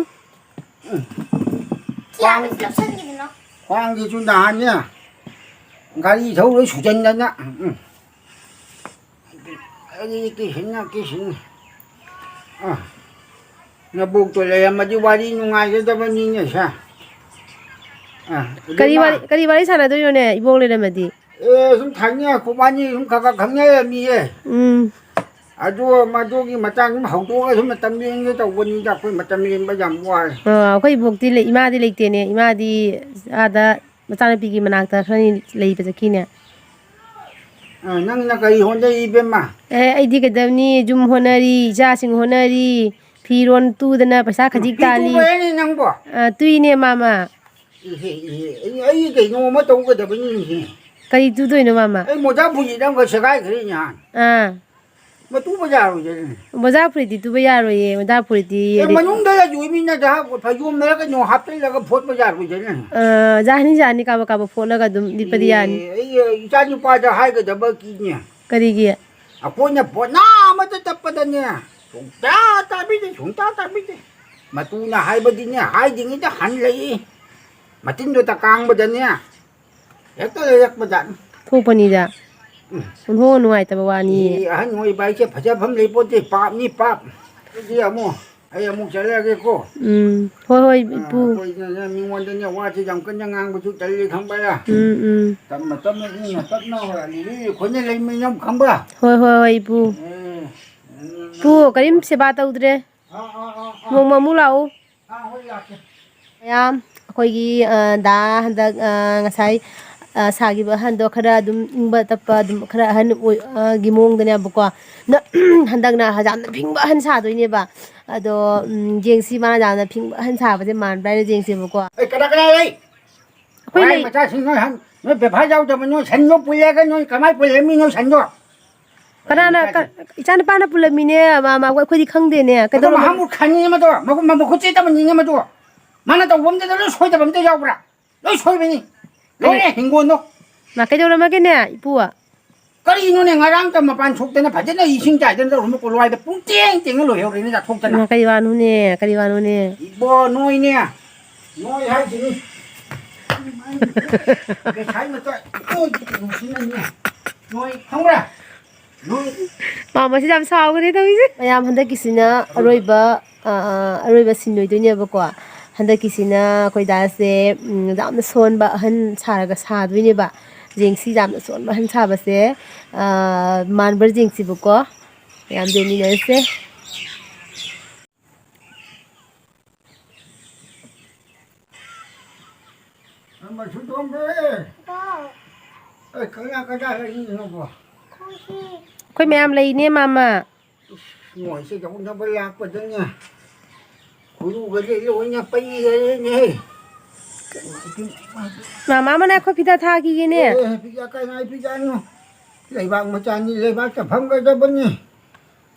ꯁꯤ ꯑꯥꯗ ꯂꯧꯁꯟꯈꯤꯗꯅꯣ꯫ ꯈ꯭ꯋꯥꯡꯁꯤꯁꯨ ꯅꯍꯥꯟꯅꯦ, ꯒꯥꯔꯤ ꯊꯧꯔ ꯁꯨꯖꯟꯗꯅ꯫ ꯎꯝ꯫ ꯑꯩ ꯀꯤꯁꯤꯟꯅ, ꯀꯤꯁꯤꯟꯅ꯫ ꯑ, ꯅꯕꯣꯛꯇꯣ ꯂꯩꯔꯝꯃꯗꯤ ꯋꯥꯔꯤ ꯅꯨꯡꯉꯥꯏꯒꯗꯕꯅꯤꯅꯦ ꯁꯦ꯫ ꯑ, ꯀꯔꯤ ꯏꯕꯦꯝꯃ꯫ ꯋꯥꯔꯤ, ꯀꯔꯤ ꯋꯥꯔꯤ ꯁꯥꯟꯅꯗꯣꯏꯅꯣꯅꯦ, ꯏꯕꯣꯛ ꯂꯩꯔꯝꯃꯗꯤ? ꯑꯦ, ꯁꯨꯝ ꯊꯥꯏꯅ ꯑꯩꯈꯣꯏꯕꯥꯅꯤ ꯁꯨꯝ ꯈꯔ ꯈꯔ ꯈꯪꯅꯔꯝꯃꯤꯌꯦ꯫ ꯎꯝ꯫ ꯑꯗꯨ ꯃꯗꯨꯒꯤ ꯃꯇꯥꯡ ꯁꯨꯝ ꯍꯧꯗꯣꯛꯑꯒ ꯁꯨꯝ ꯃꯇꯝ ꯂꯦꯟꯒꯦ ꯇꯧꯕꯅꯤꯗ, ꯑꯩꯈꯣꯏ ꯃꯇꯝ ꯂꯦꯟꯕ ꯌꯥꯝ ꯋꯥꯏ꯫ ꯑ, ꯑꯩꯈꯣꯏ ꯏꯕꯣꯛꯇꯤ ꯂꯩ, ꯏꯃꯥꯗꯤ ꯂꯩꯇꯦꯅꯦ꯫ ꯏꯃꯥꯗꯤ ꯑꯥꯗ ꯃꯆꯥꯅꯨꯄꯤꯒꯤ ꯃꯅꯥꯛꯇ ꯈꯔꯅꯤ ꯂꯩꯕ ꯆꯠꯈꯤꯅꯦ꯫ ꯑ, ꯅꯪꯅ ꯀꯔꯤ ꯍꯣꯠꯅꯔꯤ, ꯏꯕꯦꯝꯃ? ꯑꯦ, ꯑꯩꯗꯤ ꯀꯩꯗꯧꯅꯤ, ꯌꯨꯝ ꯍꯣꯠꯅꯔꯤ, ꯏꯆꯥꯁꯤꯡ ꯍꯣꯠꯅꯔꯤ, ꯐꯤꯔꯣꯟ ꯇꯨꯗꯅ ꯄꯩꯁꯥ ꯈꯖꯤꯛ ꯐꯤ ꯇꯥꯜꯂꯤ꯫ ꯇꯨꯕ ꯍꯥꯏꯅꯤ ꯅꯪꯕꯣ? ꯑ, ꯇꯨꯏꯅꯦ, ꯃꯥꯃ꯫ ꯏꯍꯦ, ꯏꯍꯦ, ꯑꯩ, ꯑꯩ ꯀꯩꯅꯣꯝꯃ ꯇꯧꯒꯗꯕꯅꯤꯅꯦꯍꯦ꯫ ꯀꯔꯤ ꯇꯨꯗꯣꯏꯅꯣ, ꯃꯥꯃ? ꯑꯩ ꯃꯣꯖꯥ ꯐꯨꯔꯤꯠ ꯑꯃꯈꯛ ꯁꯦꯒꯥꯏꯈ꯭ꯔꯦ ꯅꯍꯥꯟ꯫ ꯑꯥ꯫ ꯃꯇꯨꯕ ꯌꯥꯔꯣꯏꯗꯅꯦ꯫ ꯃꯣꯖꯥ ꯐꯨꯔꯤꯠꯇꯤ ꯇꯨꯕ ꯌꯥꯔꯣꯏꯌꯦ, ꯃꯣꯖꯥ ꯐꯨꯔꯤꯠꯇꯤ ꯑꯦ, ꯍꯥꯏꯗꯤ ꯃꯅꯨꯡꯗ ꯌꯨꯏꯃꯤꯅꯗ ꯐꯩꯖꯣꯝ ꯃꯔꯛꯇ ꯅꯣꯡ ꯍꯥꯞꯆꯤꯜꯂꯒ ꯐꯣꯠꯄ ꯌꯥꯔꯣꯏꯗꯅꯦ꯫ ꯑ, ꯌꯥꯅꯤ, ꯌꯥꯅꯤ, ꯀꯥꯕꯛ ꯀꯥꯕꯛ ꯐꯣꯠꯂꯒ ꯑꯗꯨꯝ ꯂꯤꯠꯄꯗꯤ ꯌꯥꯅꯤ꯫ ꯑꯦ, ꯑꯩ, ꯏꯆꯥ ꯅꯨꯄꯥꯗ ꯍꯥꯏꯒꯗꯕ ꯀꯤꯅꯦ꯫ ꯀꯔꯤꯒꯤ? ꯑꯩꯈꯣꯏꯅ ꯄꯣꯠꯅꯥ ꯑꯃꯗ ꯇꯞꯄꯗꯅꯦ, ꯁꯨꯡꯇꯥ ꯇꯥꯕꯤꯗꯦ, ꯁꯨꯡꯇꯥ ꯇꯥꯕꯤꯗꯦ꯫ ꯃꯇꯨꯅ ꯍꯥꯏꯕꯗꯤꯅꯦ, ꯍꯥꯏꯗ꯭ꯔꯤꯉꯩꯗ ꯍꯜꯂꯛꯏ꯫ ꯃꯇꯤꯟꯗꯣ ꯇꯀꯥꯡꯕꯗꯅꯦ, ꯍꯦꯛꯇ ꯂꯩꯔꯛꯄꯖꯥꯠꯅꯤ꯫ ꯊꯣꯛꯄꯅꯤꯗ꯫ ꯎꯝ꯫ ꯑꯣꯟꯊꯣꯛꯅ ꯅꯨꯡꯉꯥꯏꯇꯕ ꯋꯥꯅꯤ꯫ ꯏ, ꯑꯍꯟ ꯑꯣꯏꯕ ꯍꯥꯏꯁꯦ ꯐꯖꯐꯝ ꯂꯩꯄꯣꯠꯇꯦ, ꯄꯥꯞꯅꯤ, ꯄꯥꯞ꯫ ꯑꯗꯨꯗꯤ ꯑꯃꯨꯛ, ꯑꯩ ꯑꯃꯨꯛ ꯆꯠꯂꯒꯦꯀꯣ꯫ ꯎꯝ, ꯍꯣꯏ, ꯍꯣꯏ, ꯑꯥ, ꯏꯄꯨ꯫ ꯑꯩꯈꯣꯏꯅꯅꯦ ꯃꯤꯉꯣꯟꯗꯅꯦ ꯋꯥꯁꯦ ꯌꯥꯝ ꯀꯟꯅ ꯉꯥꯡꯕꯁꯨ ꯇꯜꯂꯤ, ꯈꯪꯕ꯭ꯔꯥ? ꯎꯝ, ꯎꯝ꯫ ꯇꯞꯅ, ꯇꯞꯅ, ꯏꯪꯅ ꯇꯞꯅ ꯍꯣꯏ, ꯂꯤꯔꯤ ꯑꯩꯈꯣꯏꯅ ꯂꯩꯃꯤꯟꯅꯕ, ꯈꯪꯕ꯭ꯔꯥ? ꯍꯣꯏ, ꯍꯣꯏ, ꯍꯣꯏ, ꯏꯄꯨ꯫ ꯑꯦ, ꯏꯄꯨ, ꯀꯔꯤꯝ ꯁꯦꯕꯥ ꯇꯧꯗ꯭ꯔꯦ꯫ ꯑꯥ, ꯑꯥ, ꯑꯥ, ꯑꯥ꯫ ꯅꯣꯡꯃ ꯑꯃꯨꯛ ꯂꯥꯛꯎ꯫ ꯑꯥ, ꯍꯣꯏ, ꯂꯥꯛꯀꯦ꯫ ꯃꯌꯥꯝ, ꯑꯩꯈꯣꯏꯒꯤ, ꯑ, ꯗꯥ ꯍꯟꯗꯛ, ꯑ, ꯉꯁꯥꯏ, ꯑ, ꯁꯥꯈꯤꯕ ꯑꯍꯟꯗꯣ ꯈꯔ ꯑꯗꯨꯝ ꯏꯪꯕ ꯇꯞꯄ, ꯑꯗꯨꯝ ꯈꯔ ꯑꯍꯟ ꯑꯣꯏ-, ꯑ, ꯒꯤ ꯃꯑꯣꯡꯗꯅꯦꯕꯀꯣ꯫ ꯅ-, ꯍꯟꯗꯛꯅ ꯌꯥꯝꯅ ꯐꯤꯡꯕ ꯑꯍꯟ ꯁꯥꯗꯣꯏꯅꯦꯕ꯫ ꯑꯗꯣ, ꯎꯝ, ꯌꯦꯡꯁꯤ ꯃꯥꯅ ꯌꯥꯝꯅ ꯐꯤꯡꯕ ꯑꯍꯟ ꯁꯥꯕꯁꯦ ꯃꯥꯟꯕ꯭ꯔꯥ ꯍꯥꯏꯅ ꯌꯦꯡꯁꯦꯕꯀꯣ꯫ ꯑꯦ, ꯀꯅꯥ ꯀꯅꯥ ꯂꯩ? ꯑꯩꯈꯣꯏ ꯃꯣꯏ ꯂꯩ꯫ ꯃꯆꯥꯁꯤꯡ ꯅꯣꯏ ꯍꯟ-, ꯅꯣꯏ ꯕꯦꯐꯥꯏ ꯌꯥꯎꯗꯕ, ꯅꯣꯏ ꯁꯟꯗꯣ ꯄꯨꯜꯂꯦꯒ ꯅꯣꯏ ꯀꯃꯥꯏ ꯄꯨꯜꯂꯦ ꯃꯤ ꯅꯣꯏ ꯁꯟꯗꯣ? ꯀꯅꯥꯅ ꯀ-, ꯏꯆꯥꯅꯨꯄꯥꯅ ꯄꯨꯜꯂꯝꯃꯤꯅꯦ, ꯃꯥ, ꯃꯥ, ꯑꯩꯈꯣꯏꯗꯤ ꯈꯪꯗꯦꯅꯦ꯫ ꯃꯗꯨ ꯀꯩꯗꯧꯔꯝꯃ-, ꯃꯍꯥ ꯃꯨꯔꯈꯥꯅꯤ ꯃꯗꯣ, ꯃꯈꯨꯠ, ꯃꯈꯨꯠ ꯆꯦꯠꯇꯕꯅꯤꯅꯦ ꯃꯗꯣ꯫ ꯃꯥꯅ ꯇꯧꯕ ꯑꯝꯇꯗ ꯂꯣꯏ ꯁꯣꯏꯗꯕ ꯑꯝꯇ ꯌꯥꯎꯕ꯭ꯔꯥ? ꯂꯣꯏ ꯁꯣꯏꯕꯅꯤ꯫ ꯀꯩ-, ꯂꯣꯏꯔꯦ ꯍꯤꯡꯒꯣꯜꯗꯣ꯫ ꯃꯥ ꯀꯩꯗꯧꯔꯝꯃꯒꯦꯅꯦ, ꯏꯄꯨ? ꯀꯔꯤꯅꯣꯅꯦ, ꯉꯔꯥꯡꯇ ꯃꯄꯥꯟ ꯊꯣꯛꯇꯅ ꯐꯖꯅ ꯏꯁꯤꯡ ꯆꯥꯏꯗꯅ ꯇꯧꯔꯝꯕ ꯀꯣꯂ꯭ꯋꯥꯏꯗ ꯄꯨꯡꯇꯦꯡ ꯇꯦꯡꯅ ꯂꯣꯏꯍꯧꯔꯦꯅꯦ, ꯆꯥꯊꯣꯛꯇꯅ꯫ ꯃꯥ ꯀꯔꯤ ꯋꯥꯅꯣꯅꯦ, ꯀꯔꯤ ꯋꯥꯅꯣꯅꯦ? ꯏꯕꯣ, ꯅꯣꯏꯅꯦ, ꯅꯣꯏ ꯍꯥꯏꯁꯤꯅꯤ꯫ ꯉꯁꯥꯏ ꯃꯇꯣꯏ, ꯅꯣꯏ ꯅꯨꯡꯁꯤꯅꯅꯦ꯫ ꯅꯣꯏ ꯈꯪꯕ꯭ꯔꯥ? ꯃꯥ ꯃꯁꯤꯗ ꯌꯥꯝ ꯁꯥꯎꯈ꯭ꯔꯦ ꯇꯧꯔꯤꯁꯦ꯫ ꯃꯌꯥꯝ, ꯍꯟꯗꯛꯀꯤꯁꯤꯅ ꯑꯔꯣꯏꯕ, ꯑ, ꯑ, ꯑꯔꯣꯏꯕ ꯁꯤꯟ ꯑꯣꯏꯗꯣꯏꯅꯦꯕꯀꯣ꯫ ꯍꯟꯗꯛꯀꯤꯁꯤꯅ ꯑꯩꯈꯣꯏ ꯗꯥꯁꯦ, ꯎꯝ, ꯌꯥꯝꯅ ꯁꯣꯟꯕ ꯑꯍꯟ ꯁꯥꯔꯒ ꯁꯥꯗꯣꯏꯅꯦꯕ꯫ ꯌꯦꯡꯁꯤ, ꯌꯥꯝꯅ ꯁꯣꯟꯕ ꯑꯍꯟ ꯁꯥꯕꯁꯦ, ꯑ, ꯃꯥꯟꯕ꯭ꯔꯥ ꯌꯦꯡꯁꯤꯕꯀꯣ꯫ ꯃꯌꯥꯝ ꯌꯦꯡꯃꯤꯟꯅꯔꯁꯦ꯫ ꯃꯃꯥ ꯁꯨꯇꯣꯝꯕꯤ! ꯍꯥꯎ꯫ ꯑꯦ, ꯀꯅꯥ ꯀꯅꯥ ꯂꯩꯔꯤꯅꯣꯕꯣ? ꯑꯩꯈꯣꯏ ꯃꯌꯥꯝ ꯂꯩꯅꯦ, ꯃꯥꯃ꯫ ꯏꯁ, ꯃꯣꯏꯁꯦ ꯌꯧꯅꯕ ꯂꯥꯛꯄꯗꯅꯦ, ꯈꯨꯔꯨꯒꯁꯦ ꯂꯣꯏꯅ ꯄꯩꯒꯔꯦꯅꯦ꯫ ꯃꯥꯃ, ꯑꯃꯅ ꯑꯩꯈꯣꯏ ꯐꯤꯗꯥ ꯊꯥꯈꯤꯒꯦꯅꯦ꯫ ꯑꯦ, ꯐꯤꯗꯥ ꯀꯅꯥꯏ ꯐꯤꯗꯥꯅꯣ? ꯂꯩꯕꯥꯛ ꯃꯆꯥꯅꯤ, ꯂꯩꯕꯥꯛꯇ ꯐꯝꯒꯗꯕꯅꯤ꯫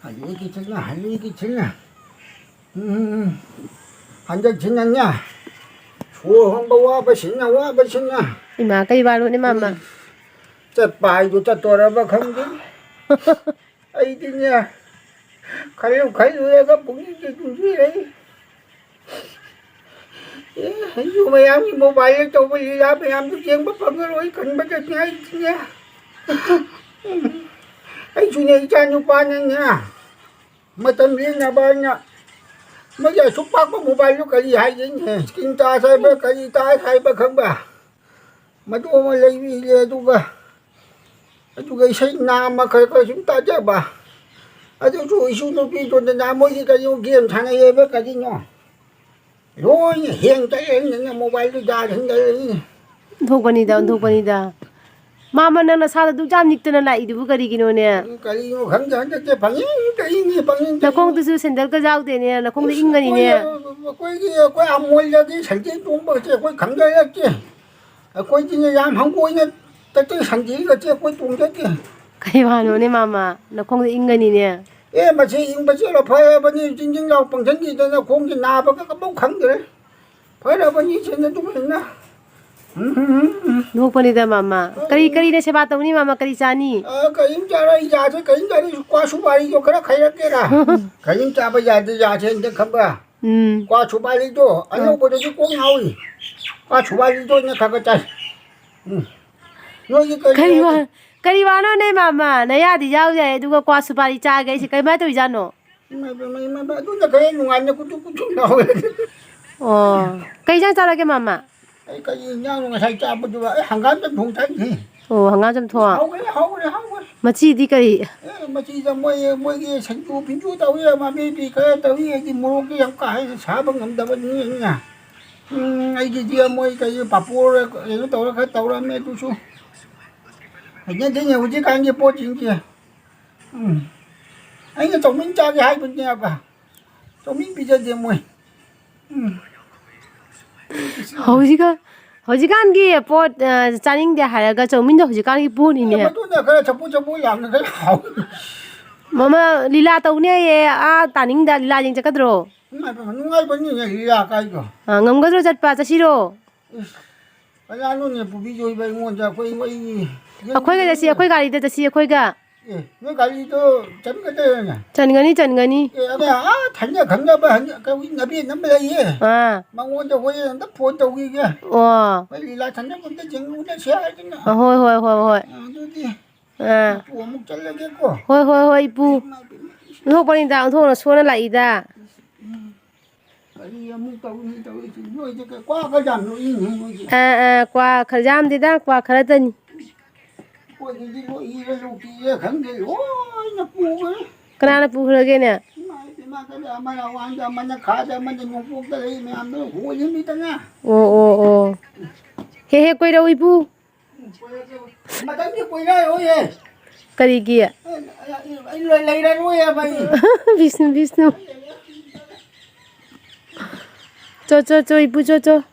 ꯍꯜꯂꯤꯒꯤ ꯊꯤꯅ, ꯍꯜꯂꯤꯒꯤ ꯊꯤꯅ꯫ ꯎꯝ, ꯍꯟꯗꯛꯁꯤꯅꯅꯦ, ꯁꯣꯔ ꯍꯣꯟꯕ ꯋꯥꯕꯁꯤꯅ, ꯋꯥꯕꯁꯤꯅ꯫ ꯏꯃꯥ, ꯀꯩ ꯋꯥꯅꯣꯅꯦ, ꯃꯥꯃ? ꯎꯝ, ꯆꯠꯄ ꯍꯥꯏꯗꯨ ꯆꯠꯇꯣꯔꯕ ꯈꯪꯗꯦ꯫ ꯑꯩꯗꯤꯅꯦ, ꯈꯜꯂꯨ ꯈꯜꯂꯨꯔꯒ ꯄꯨꯛꯅꯤꯡꯁꯦ ꯅꯨꯡꯁꯤꯔꯛꯏ꯫ ꯑꯦ, ꯑꯩꯁꯨ ꯃꯌꯥꯝꯒꯤ mobile ꯇꯧꯕ ꯂꯤꯂꯥ ꯃꯌꯥꯝꯗꯨ ꯌꯦꯡꯕ ꯐꯪꯉꯔꯣꯏ ꯈꯟꯕꯗꯅꯦ ꯑꯩꯗꯤꯅꯦ꯫ ꯑꯩꯁꯨꯅꯦ, ꯏꯆꯥ ꯅꯨꯄꯥꯅꯅꯦ, ꯃꯇꯝ ꯂꯦꯟꯅꯕ ꯍꯥꯏꯅ ꯃꯣꯏꯒꯤ ꯑꯁꯨꯛ ꯄꯥꯛꯄ mobileꯗꯨ ꯀꯔꯤ ꯍꯥꯏꯒꯅꯤ? Screen touch ꯍꯥꯏꯕ, ꯀꯔꯤ touch ꯍꯥꯏꯕ ꯈꯪꯕ? ꯃꯗꯨ ꯑꯃ ꯂꯩꯕꯤꯔꯦ, ꯑꯗꯨꯒ, ꯑꯗꯨꯒ ꯏꯁꯩ ꯅꯥꯝꯃ ꯈꯔ ꯈꯔ ꯁꯨꯝ ꯇꯥꯖꯕ꯫ ꯑꯗꯨꯁꯨ ꯏꯁꯨ ꯅꯨꯄꯤꯗꯨꯗꯅ ꯃꯣꯏꯒꯤ ꯀꯔꯤꯅꯣ game ꯁꯥꯟꯅꯩ ꯍꯥꯏꯕ ꯀꯔꯤꯅꯣ? ꯂꯣꯏꯅ hang ꯇꯧꯔꯦꯅꯦ, mobileꯗꯨ ꯌꯥꯗ ꯍꯦꯟꯒꯠꯂꯛꯏꯅꯦ꯫ ꯑꯣꯟꯊꯣꯛꯄꯅꯤꯗ, ꯑꯣꯟꯊꯣꯛꯄꯅꯤꯗ꯫ ꯃꯥꯃ, ꯅꯪ ꯅꯁꯥꯗ ꯑꯗꯨꯛ ꯌꯥꯝ ꯅꯤꯛꯇꯅ ꯂꯥꯛꯏꯗꯨꯕꯨ ꯀꯔꯤꯒꯤꯅꯣꯅꯦ? ꯀꯔꯤꯅꯣ ꯈꯪꯗꯦ, ꯍꯟꯗꯛꯇꯤ ꯄꯪꯏꯪꯗ ꯏꯪꯉꯤ, ꯄꯪꯏꯪꯗ ꯏꯪꯉꯤ꯫ ꯅꯈꯣꯡꯗꯨꯁꯨ ꯁꯦꯟꯗꯜꯒ ꯌꯥꯎꯗꯦꯅꯦ, ꯅꯈꯣꯡꯗ ꯏꯁ, ꯏꯪꯒꯅꯤꯅꯦ꯫ ꯑꯩꯈꯣꯏ, ꯑꯩꯈꯣꯏꯒꯤ, ꯑꯩꯈꯣꯏ ꯑꯃꯣꯏꯗꯒꯤ ꯁꯟꯗꯦ ꯇꯣꯡꯕꯒꯁꯦ ꯑꯩꯈꯣꯏ ꯈꯪꯖꯔꯛꯇꯦ꯫ ꯑꯩꯈꯣꯏꯗꯤꯅꯦ ꯌꯥꯝ ꯍꯪꯒꯣꯏꯅ ꯇꯠꯇꯩ ꯁꯟꯗꯦꯒꯁꯦ ꯑꯩꯈꯣꯏ ꯇꯣꯡꯖꯗꯦ꯫ ꯀꯩ ꯋꯥꯅꯣꯅꯦ ꯃꯥꯃ? ꯅꯈꯣꯡꯗ ꯏꯪꯒꯅꯤꯅꯦ꯫ ꯑꯦ, ꯃꯁꯤ ꯏꯪꯕ ꯆꯦꯜꯂꯣ ꯐꯔꯕꯅꯤ, ꯖꯤꯡ ꯖꯤꯡ ꯂꯥꯎ ꯄꯪꯁꯟꯈꯤꯗꯅ ꯈꯣꯡꯁꯦ ꯅꯥꯕꯒ ꯑꯃꯐꯥꯎ ꯈꯪꯗ꯭ꯔꯦ꯫ ꯐꯔꯕꯅꯤ ꯁꯤꯅ ꯑꯗꯨꯃꯥꯏꯅ꯫ ꯎꯝ, ꯎꯝ, ꯎꯝ, ꯎꯝ꯫ ꯅꯣꯛꯄꯅꯤꯗ ꯃꯥꯃ꯫ ꯀꯔꯤ, ꯀꯔꯤꯅ ꯁꯦꯕꯥ ꯇꯧꯅꯤ ꯃꯥꯃ? ꯀꯔꯤ ꯆꯥꯅꯤ? ꯑ, ꯀꯔꯤꯝ ꯆꯥꯔꯣꯏ, ꯌꯥꯁꯦ ꯀꯔꯤꯝ ꯆꯥꯔꯣꯏ, ꯀ꯭ꯋꯥ ꯁꯨꯄꯥꯔꯤꯗꯣ ꯈꯔ ꯈꯥꯏꯔꯛꯀꯦꯔꯥ? ꯀꯔꯤꯝ ꯆꯥꯕ ꯌꯥꯗꯦ, ꯌꯥꯁꯦ ꯑꯝꯇ ꯈꯪꯕ꯭ꯔꯥ? ꯎꯝ꯫ ꯀ꯭ꯋꯥ ꯁꯨꯄꯥꯔꯤꯗꯣ ꯑ꯫ ꯑꯅꯧꯕꯗꯁꯨ ꯀꯣꯛ ꯉꯥꯎꯏ꯫ ꯀ꯭ꯋꯥ ꯁꯨꯄꯥꯔꯤꯗꯣ ꯑꯣꯏꯅ ꯈꯔ ꯈꯔ ꯆꯥꯏ꯫ ꯎꯝ꯫ ꯅꯣꯏꯒꯤ ꯀꯔꯤ ꯀꯔꯤ ꯍꯥꯏꯒꯦ? ꯋꯥ-, ꯀꯔꯤ ꯋꯥꯅꯣꯅꯦ ꯃꯥꯃ? ꯅꯌꯥꯗꯤ ꯌꯥꯎ ꯌꯥꯏ, ꯑꯗꯨꯒ ꯀ꯭ꯋꯥ ꯁꯨꯄꯥꯔꯤ ꯆꯥꯒꯦ ꯍꯥꯏꯁꯦ ꯀꯩꯃꯥꯏꯅ ꯇꯧꯔꯤꯖꯥꯠꯅꯣ? ꯏꯃꯥ, ꯏꯃꯥ, ꯏꯃꯥ, ꯏꯃꯥ, ꯑꯗꯨꯅ ꯈꯔ ꯅꯨꯡꯉꯥꯏꯅ ꯀꯨꯇꯨ ꯀꯨꯇꯨ ꯂꯥꯎꯋꯦ꯫ ꯑꯣ꯫ ꯀꯩ ꯏꯟꯖꯥꯡ ꯆꯥꯔꯒꯦ ꯃꯥꯃ? ꯑꯩ ꯀꯔꯤ ꯏꯟꯖꯥꯡꯅꯣ ꯉꯁꯥꯏ ꯆꯥꯕꯗꯨꯕ? ꯑꯩ ꯍꯪꯒꯥꯝ ꯆꯝꯊꯣꯡ ꯆꯥꯏꯅꯤ꯫ ꯑꯣ, ꯍꯪꯒꯥꯝ ꯆꯝꯊꯣꯡ꯫ ꯍꯥꯎꯈ꯭ꯔꯦ, ꯍꯥꯎꯈ꯭ꯔꯦ, ꯍꯥꯎꯈ꯭ꯔꯦ꯫ ꯃꯆꯤꯗꯤ ꯀꯔꯤ? ꯑꯦ, ꯃꯆꯤꯗ ꯃꯣꯏ, ꯃꯣꯏꯒꯤ ꯁꯤꯡꯖꯨ ꯐꯤꯡꯖꯨ ꯇꯧꯏ, ꯃꯃꯤꯗꯤ ꯈꯔ ꯇꯧꯏ꯫ ꯑꯩꯗꯤ ꯃꯣꯔꯣꯛꯇꯤ ꯌꯥꯝ ꯀꯥ ꯍꯦꯟꯅ ꯁꯥꯕ ꯉꯝꯗꯕꯅꯤꯅ꯫ ꯎꯝ, ꯑꯩꯒꯤꯗꯤ ꯃꯣꯏ ꯀꯔꯤ ꯄꯥꯐꯣꯔ ꯀꯩꯅꯣ ꯇꯧꯔ ꯈꯔ ꯇꯧꯔꯝꯃꯦ, ꯑꯗꯨꯁꯨ ꯍꯩꯅꯗꯦꯅꯦ ꯍꯧꯖꯤꯛꯀꯥꯟꯒꯤ ꯄꯣꯠꯁꯤꯡꯁꯦ꯫ ꯎꯝ꯫ ꯑꯩꯅ ꯆꯧꯃꯤꯟ ꯆꯥꯒꯦ ꯍꯥꯏꯕꯅꯦꯕ꯫ ꯆꯧꯃꯤꯟ ꯄꯤꯖꯗꯦ ꯃꯣꯏ꯫ ꯎꯝ꯫ ꯍꯧꯖꯤꯛꯀꯥꯟ, ꯍꯧꯖꯤꯛꯀꯥꯟꯒꯤ ꯄꯣꯠ, ꯑ, ꯆꯥꯅꯤꯡꯗꯦ ꯍꯥꯏꯔꯒ ꯆꯧꯃꯤꯟꯗꯣ ꯍꯧꯖꯤꯛꯀꯥꯟꯒꯤ ꯄꯣꯠꯅꯤꯅꯦ꯫ ꯑꯦ, ꯃꯗꯨꯅ ꯈꯔ ꯆꯐꯨ ꯆꯐꯨ ꯌꯥꯝꯅ ꯈꯔ ꯍꯥꯎ꯫ ꯃꯃꯥ ꯂꯤꯂꯥ ꯇꯧꯅꯤ ꯍꯥꯏꯌꯦ, ꯑꯥ ꯇꯥꯅꯤꯡꯗ ꯂꯤꯂꯥ ꯌꯦꯡ ꯆꯠꯀꯗ꯭ꯔꯣ? ꯏꯃꯥꯏ ꯄꯦꯝꯃ, ꯅꯨꯡꯉꯥꯏꯕꯅꯤꯅꯦ ꯂꯤꯂꯥ ꯀꯥꯏꯗꯣ꯫ ꯑ, ꯉꯝꯒꯗ꯭ꯔꯣ ꯆꯠꯄ? ꯆꯠꯁꯤꯔꯣ? ꯏꯁ, ꯀꯅꯥꯅꯣꯅꯦ ꯄꯨꯕꯤꯗꯣꯏꯕ ꯑꯩꯉꯣꯟꯗ? ꯑꯩꯈꯣꯏ, ꯑꯩ ꯑꯩꯈꯣꯏꯒ ꯆꯠꯁꯤ, ꯑꯩꯈꯣꯏ ꯒꯥꯔꯤꯗ ꯆꯠꯁꯤ, ꯑꯩꯈꯣꯏꯒ꯫ ꯑꯦ, ꯅꯣꯏ ꯒꯥꯔꯤꯗꯣ ꯆꯟꯒꯗ꯭ꯔꯅꯦ? ꯆꯟꯒꯅꯤ, ꯆꯟꯒꯅꯤ꯫ ꯑꯦ, ꯑꯗ ꯑꯥ ꯊꯪꯅ ꯈꯪꯅꯕ ꯍꯟ-, ꯀꯧꯏ ꯅꯕꯦꯟ ꯑꯃ ꯂꯩꯌꯦ꯫ ꯑꯥ꯫ ꯃꯉꯣꯟꯗ ꯍꯣꯔꯦꯟ ꯑꯝꯇ ꯐꯣꯟ ꯇꯧꯈꯤꯒꯦ꯫ ꯑꯣ꯫ ꯑꯩꯈꯣꯏ ꯂꯤꯂꯥ ꯊꯪꯅꯕ ꯑꯝꯇ ꯌꯦꯡꯉꯨꯔꯁꯦ ꯍꯥꯏꯗꯅ꯫ ꯑ, ꯍꯣꯏ, ꯍꯣꯏ, ꯍꯣꯏ, ꯍꯣꯏ꯫ ꯑ, ꯑꯗꯨꯗꯤ ꯑꯥ꯫ ꯏꯄꯨ ꯑꯃꯨꯛ ꯆꯠꯂꯒꯦꯀꯣ꯫ ꯍꯣꯏ, ꯍꯣꯏ, ꯍꯣꯏ, ꯏꯄꯨ꯫ ꯏꯃꯥ ꯏꯕꯦꯝꯃ꯫ ꯑꯣꯟꯊꯣꯛꯄꯅꯤꯗ, ꯑꯣꯟꯊꯣꯛꯅ ꯁꯣꯟꯅ ꯂꯥꯛꯏꯗ꯫ ꯎꯝ꯫ ꯀꯔꯤ ꯑꯃꯨꯛ ꯇꯧꯅꯤ ꯇꯧꯔꯤꯁꯤ? ꯅꯣꯏꯗꯤ ꯀ-, ꯀ꯭ꯋꯥ ꯈꯔ ꯌꯥꯝ ꯅꯣꯛꯏꯅꯦ ꯅꯣꯏꯗꯤ꯫ ꯑꯥ, ꯑꯥ, ꯀ꯭ꯋꯥ ꯈꯔ ꯌꯥꯝꯗꯦꯗ, ꯀ꯭ꯋꯥ ꯈꯔꯗꯅꯤ꯫ ꯑꯩꯈꯣꯏꯒꯤꯗꯤ ꯂꯣꯛ ꯏꯔ ꯂꯣꯛ ꯏꯔ ꯈꯪꯗꯦ, ꯂꯣꯏꯅ ꯄꯨꯈ꯭ꯔꯦ꯫ ꯀꯅꯥꯅ ꯄꯨꯈ꯭ꯔꯒꯦꯅꯦ? ꯏꯃꯥ ꯏꯕꯦꯝꯃ, ꯀꯔꯤ ꯑꯃꯅ ꯑꯋꯥꯡꯗ, ꯑꯃꯅ ꯈꯥꯗ, ꯑꯃꯅ ꯅꯣꯡꯄꯣꯛꯇ ꯂꯩ ꯃꯌꯥꯝꯗꯣ ꯍꯣꯜꯂꯤꯃꯤꯗꯅ꯫ ꯑꯣ, ꯑꯣ, ꯑꯣ꯫ ꯍꯦꯛ ꯍꯦꯛ ꯀꯣꯏꯔꯛꯎ, ꯏꯄꯨ꯫ ꯃꯊꯪꯗꯤ ꯀꯣꯏꯔꯛꯑꯔꯣꯏꯌꯦ꯫ ꯀꯔꯤꯒꯤ? ꯑꯩ, ꯑꯩ, ꯑꯩ ꯂꯩꯔꯔꯣꯏꯌꯦꯕ ꯑꯩ꯫ ꯕꯤꯁꯅꯨ, ꯕꯤꯁꯅꯨ꯫ ꯆꯣ, ꯆꯣ, ꯆꯣ, ꯏꯄꯨ, ꯆꯣ, ꯆꯣ꯫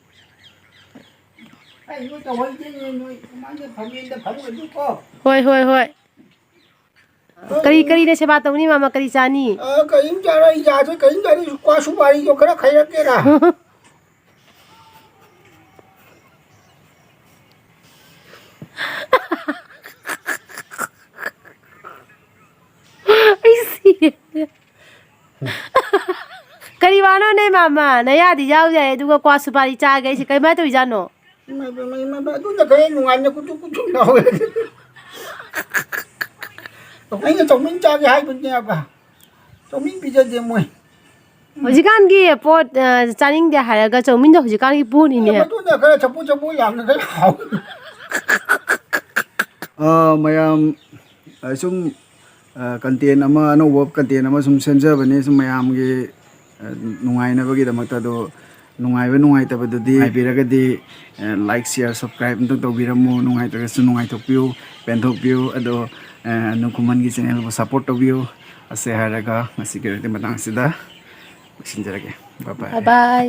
ꯑꯩ ꯅꯣꯏ ꯇꯧꯍꯩꯗꯦꯅꯦ, ꯅꯣꯏ ꯁꯨꯃꯥꯏꯅ ꯐꯝꯃꯦꯟꯗ ꯐꯝꯒꯅꯨꯀꯣ꯫ ꯍꯣꯏ, ꯍꯣꯏ, ꯍꯣꯏ꯫ ꯀꯔꯤ, ꯀꯔꯤꯅ ꯁꯦꯕꯥ ꯇꯧꯅꯤ, ꯃꯥꯃ? ꯀꯔꯤ ꯆꯥꯅꯤ? ꯑ, ꯀꯔꯤꯝ ꯆꯥꯔꯣꯏ, ꯌꯥꯁꯨ ꯀꯔꯤꯝ ꯆꯥꯔꯣꯏ, ꯀ꯭ꯋꯥ ꯁꯨꯄꯥꯔꯤꯗꯣ ꯈꯔ ꯈꯥꯏꯔꯛꯀꯦꯔꯥ? ꯑꯩ ꯁꯤꯔꯦ꯫ ꯀꯔꯤ ꯋꯥꯅꯣꯅꯦ, ꯃꯥꯃ? ꯅꯌꯥꯗꯤ ꯌꯥꯎ ꯌꯥꯏ, ꯑꯗꯨꯒ ꯀ꯭ꯋꯥ ꯁꯨꯄꯥꯔꯤ ꯆꯥꯒꯦ ꯍꯥꯏꯁꯦ ꯀꯃꯥꯏꯅ ꯇꯧꯔꯤꯖꯥꯠꯅꯣ? ꯏꯃꯥ, ꯏꯃꯥ, ꯏꯃꯥ, ꯏꯃꯥ, ꯑꯗꯨꯅ ꯈꯔ ꯅꯨꯡꯉꯥꯏꯅ ꯀꯨꯇꯨꯛ ꯀꯨꯇꯨꯛ ꯂꯥꯎꯋꯦ꯫ ꯑꯩꯅ ꯆꯧꯃꯤꯟ ꯆꯥꯒꯦ ꯍꯥꯏꯕꯅꯦꯕ꯫ ꯆꯧꯃꯤꯟ ꯄꯤꯖꯗꯦ ꯃꯣꯏ꯫ ꯍꯧꯖꯤꯛꯀꯥꯟꯒꯤ ꯄꯣꯠ ꯑ, ꯆꯥꯅꯤꯡꯗꯦ ꯍꯥꯏꯔꯒ ꯆꯧꯃꯤꯟꯗꯣ ꯍꯧꯖꯤꯛꯀꯥꯟꯒꯤ ꯄꯣꯠꯅꯤꯅꯦ꯫ ꯃꯗꯨꯅ ꯈꯔ ꯆꯐꯨ ꯆꯐꯨ ꯌꯥꯝꯅ ꯈꯔ ꯍꯥꯎ ꯑ, ꯃꯌꯥꯝ ꯑ, ꯁꯨꯝ ꯀꯟꯇꯦꯟ ꯑꯃ, ꯑꯅꯧꯕ ꯀꯟꯇꯦꯟ ꯑꯃ ꯁꯨꯝ ꯁꯦꯝꯖꯕꯅꯤ, ꯁꯨꯝ ꯃꯌꯥꯝꯒꯤ ꯑ, ꯅꯨꯡꯉꯥꯏꯅꯕꯒꯤꯗꯃꯛꯇ꯫ ꯑꯗꯣ ꯅꯨꯡꯉꯥꯏꯕ ꯅꯨꯡꯉꯥꯏꯇꯕꯗꯨꯗꯤ ꯍꯥꯏꯕꯤꯔꯒꯗꯤ, ꯂꯥꯏꯛ, ꯁꯤꯌꯥꯔ, ꯁꯕꯁꯀ꯭ꯔꯥꯏꯕ ꯑꯝꯇꯪ ꯇꯧꯕꯤꯔꯝꯃꯨ꯫ ꯅꯨꯡꯉꯥꯏꯇ꯭ꯔꯒꯁꯨ ꯅꯨꯡꯉꯥꯏꯊꯣꯛꯄꯤꯌꯨ, ꯄꯦꯟꯊꯣꯛꯄꯤꯌꯨ꯫ ꯑꯗꯣ ꯑ, ꯅꯨꯡꯈꯨꯃꯟꯒꯤ ꯆꯦꯅꯦꯜꯕꯨ ꯁꯞꯄꯣꯔꯠ ꯇꯧꯕꯤꯌꯨ꯫ ꯑꯁꯤ ꯍꯥꯏꯔꯒ ꯉꯁꯤꯒꯤ ꯑꯣꯏꯅꯗꯤ ꯃꯇꯥꯡꯁꯤꯗ ꯂꯣꯏꯁꯤꯟꯖꯔꯒꯦ꯫ ꯕꯥꯏ ꯕꯥꯏ꯫ ꯕꯥꯏ ꯕꯥꯏ꯫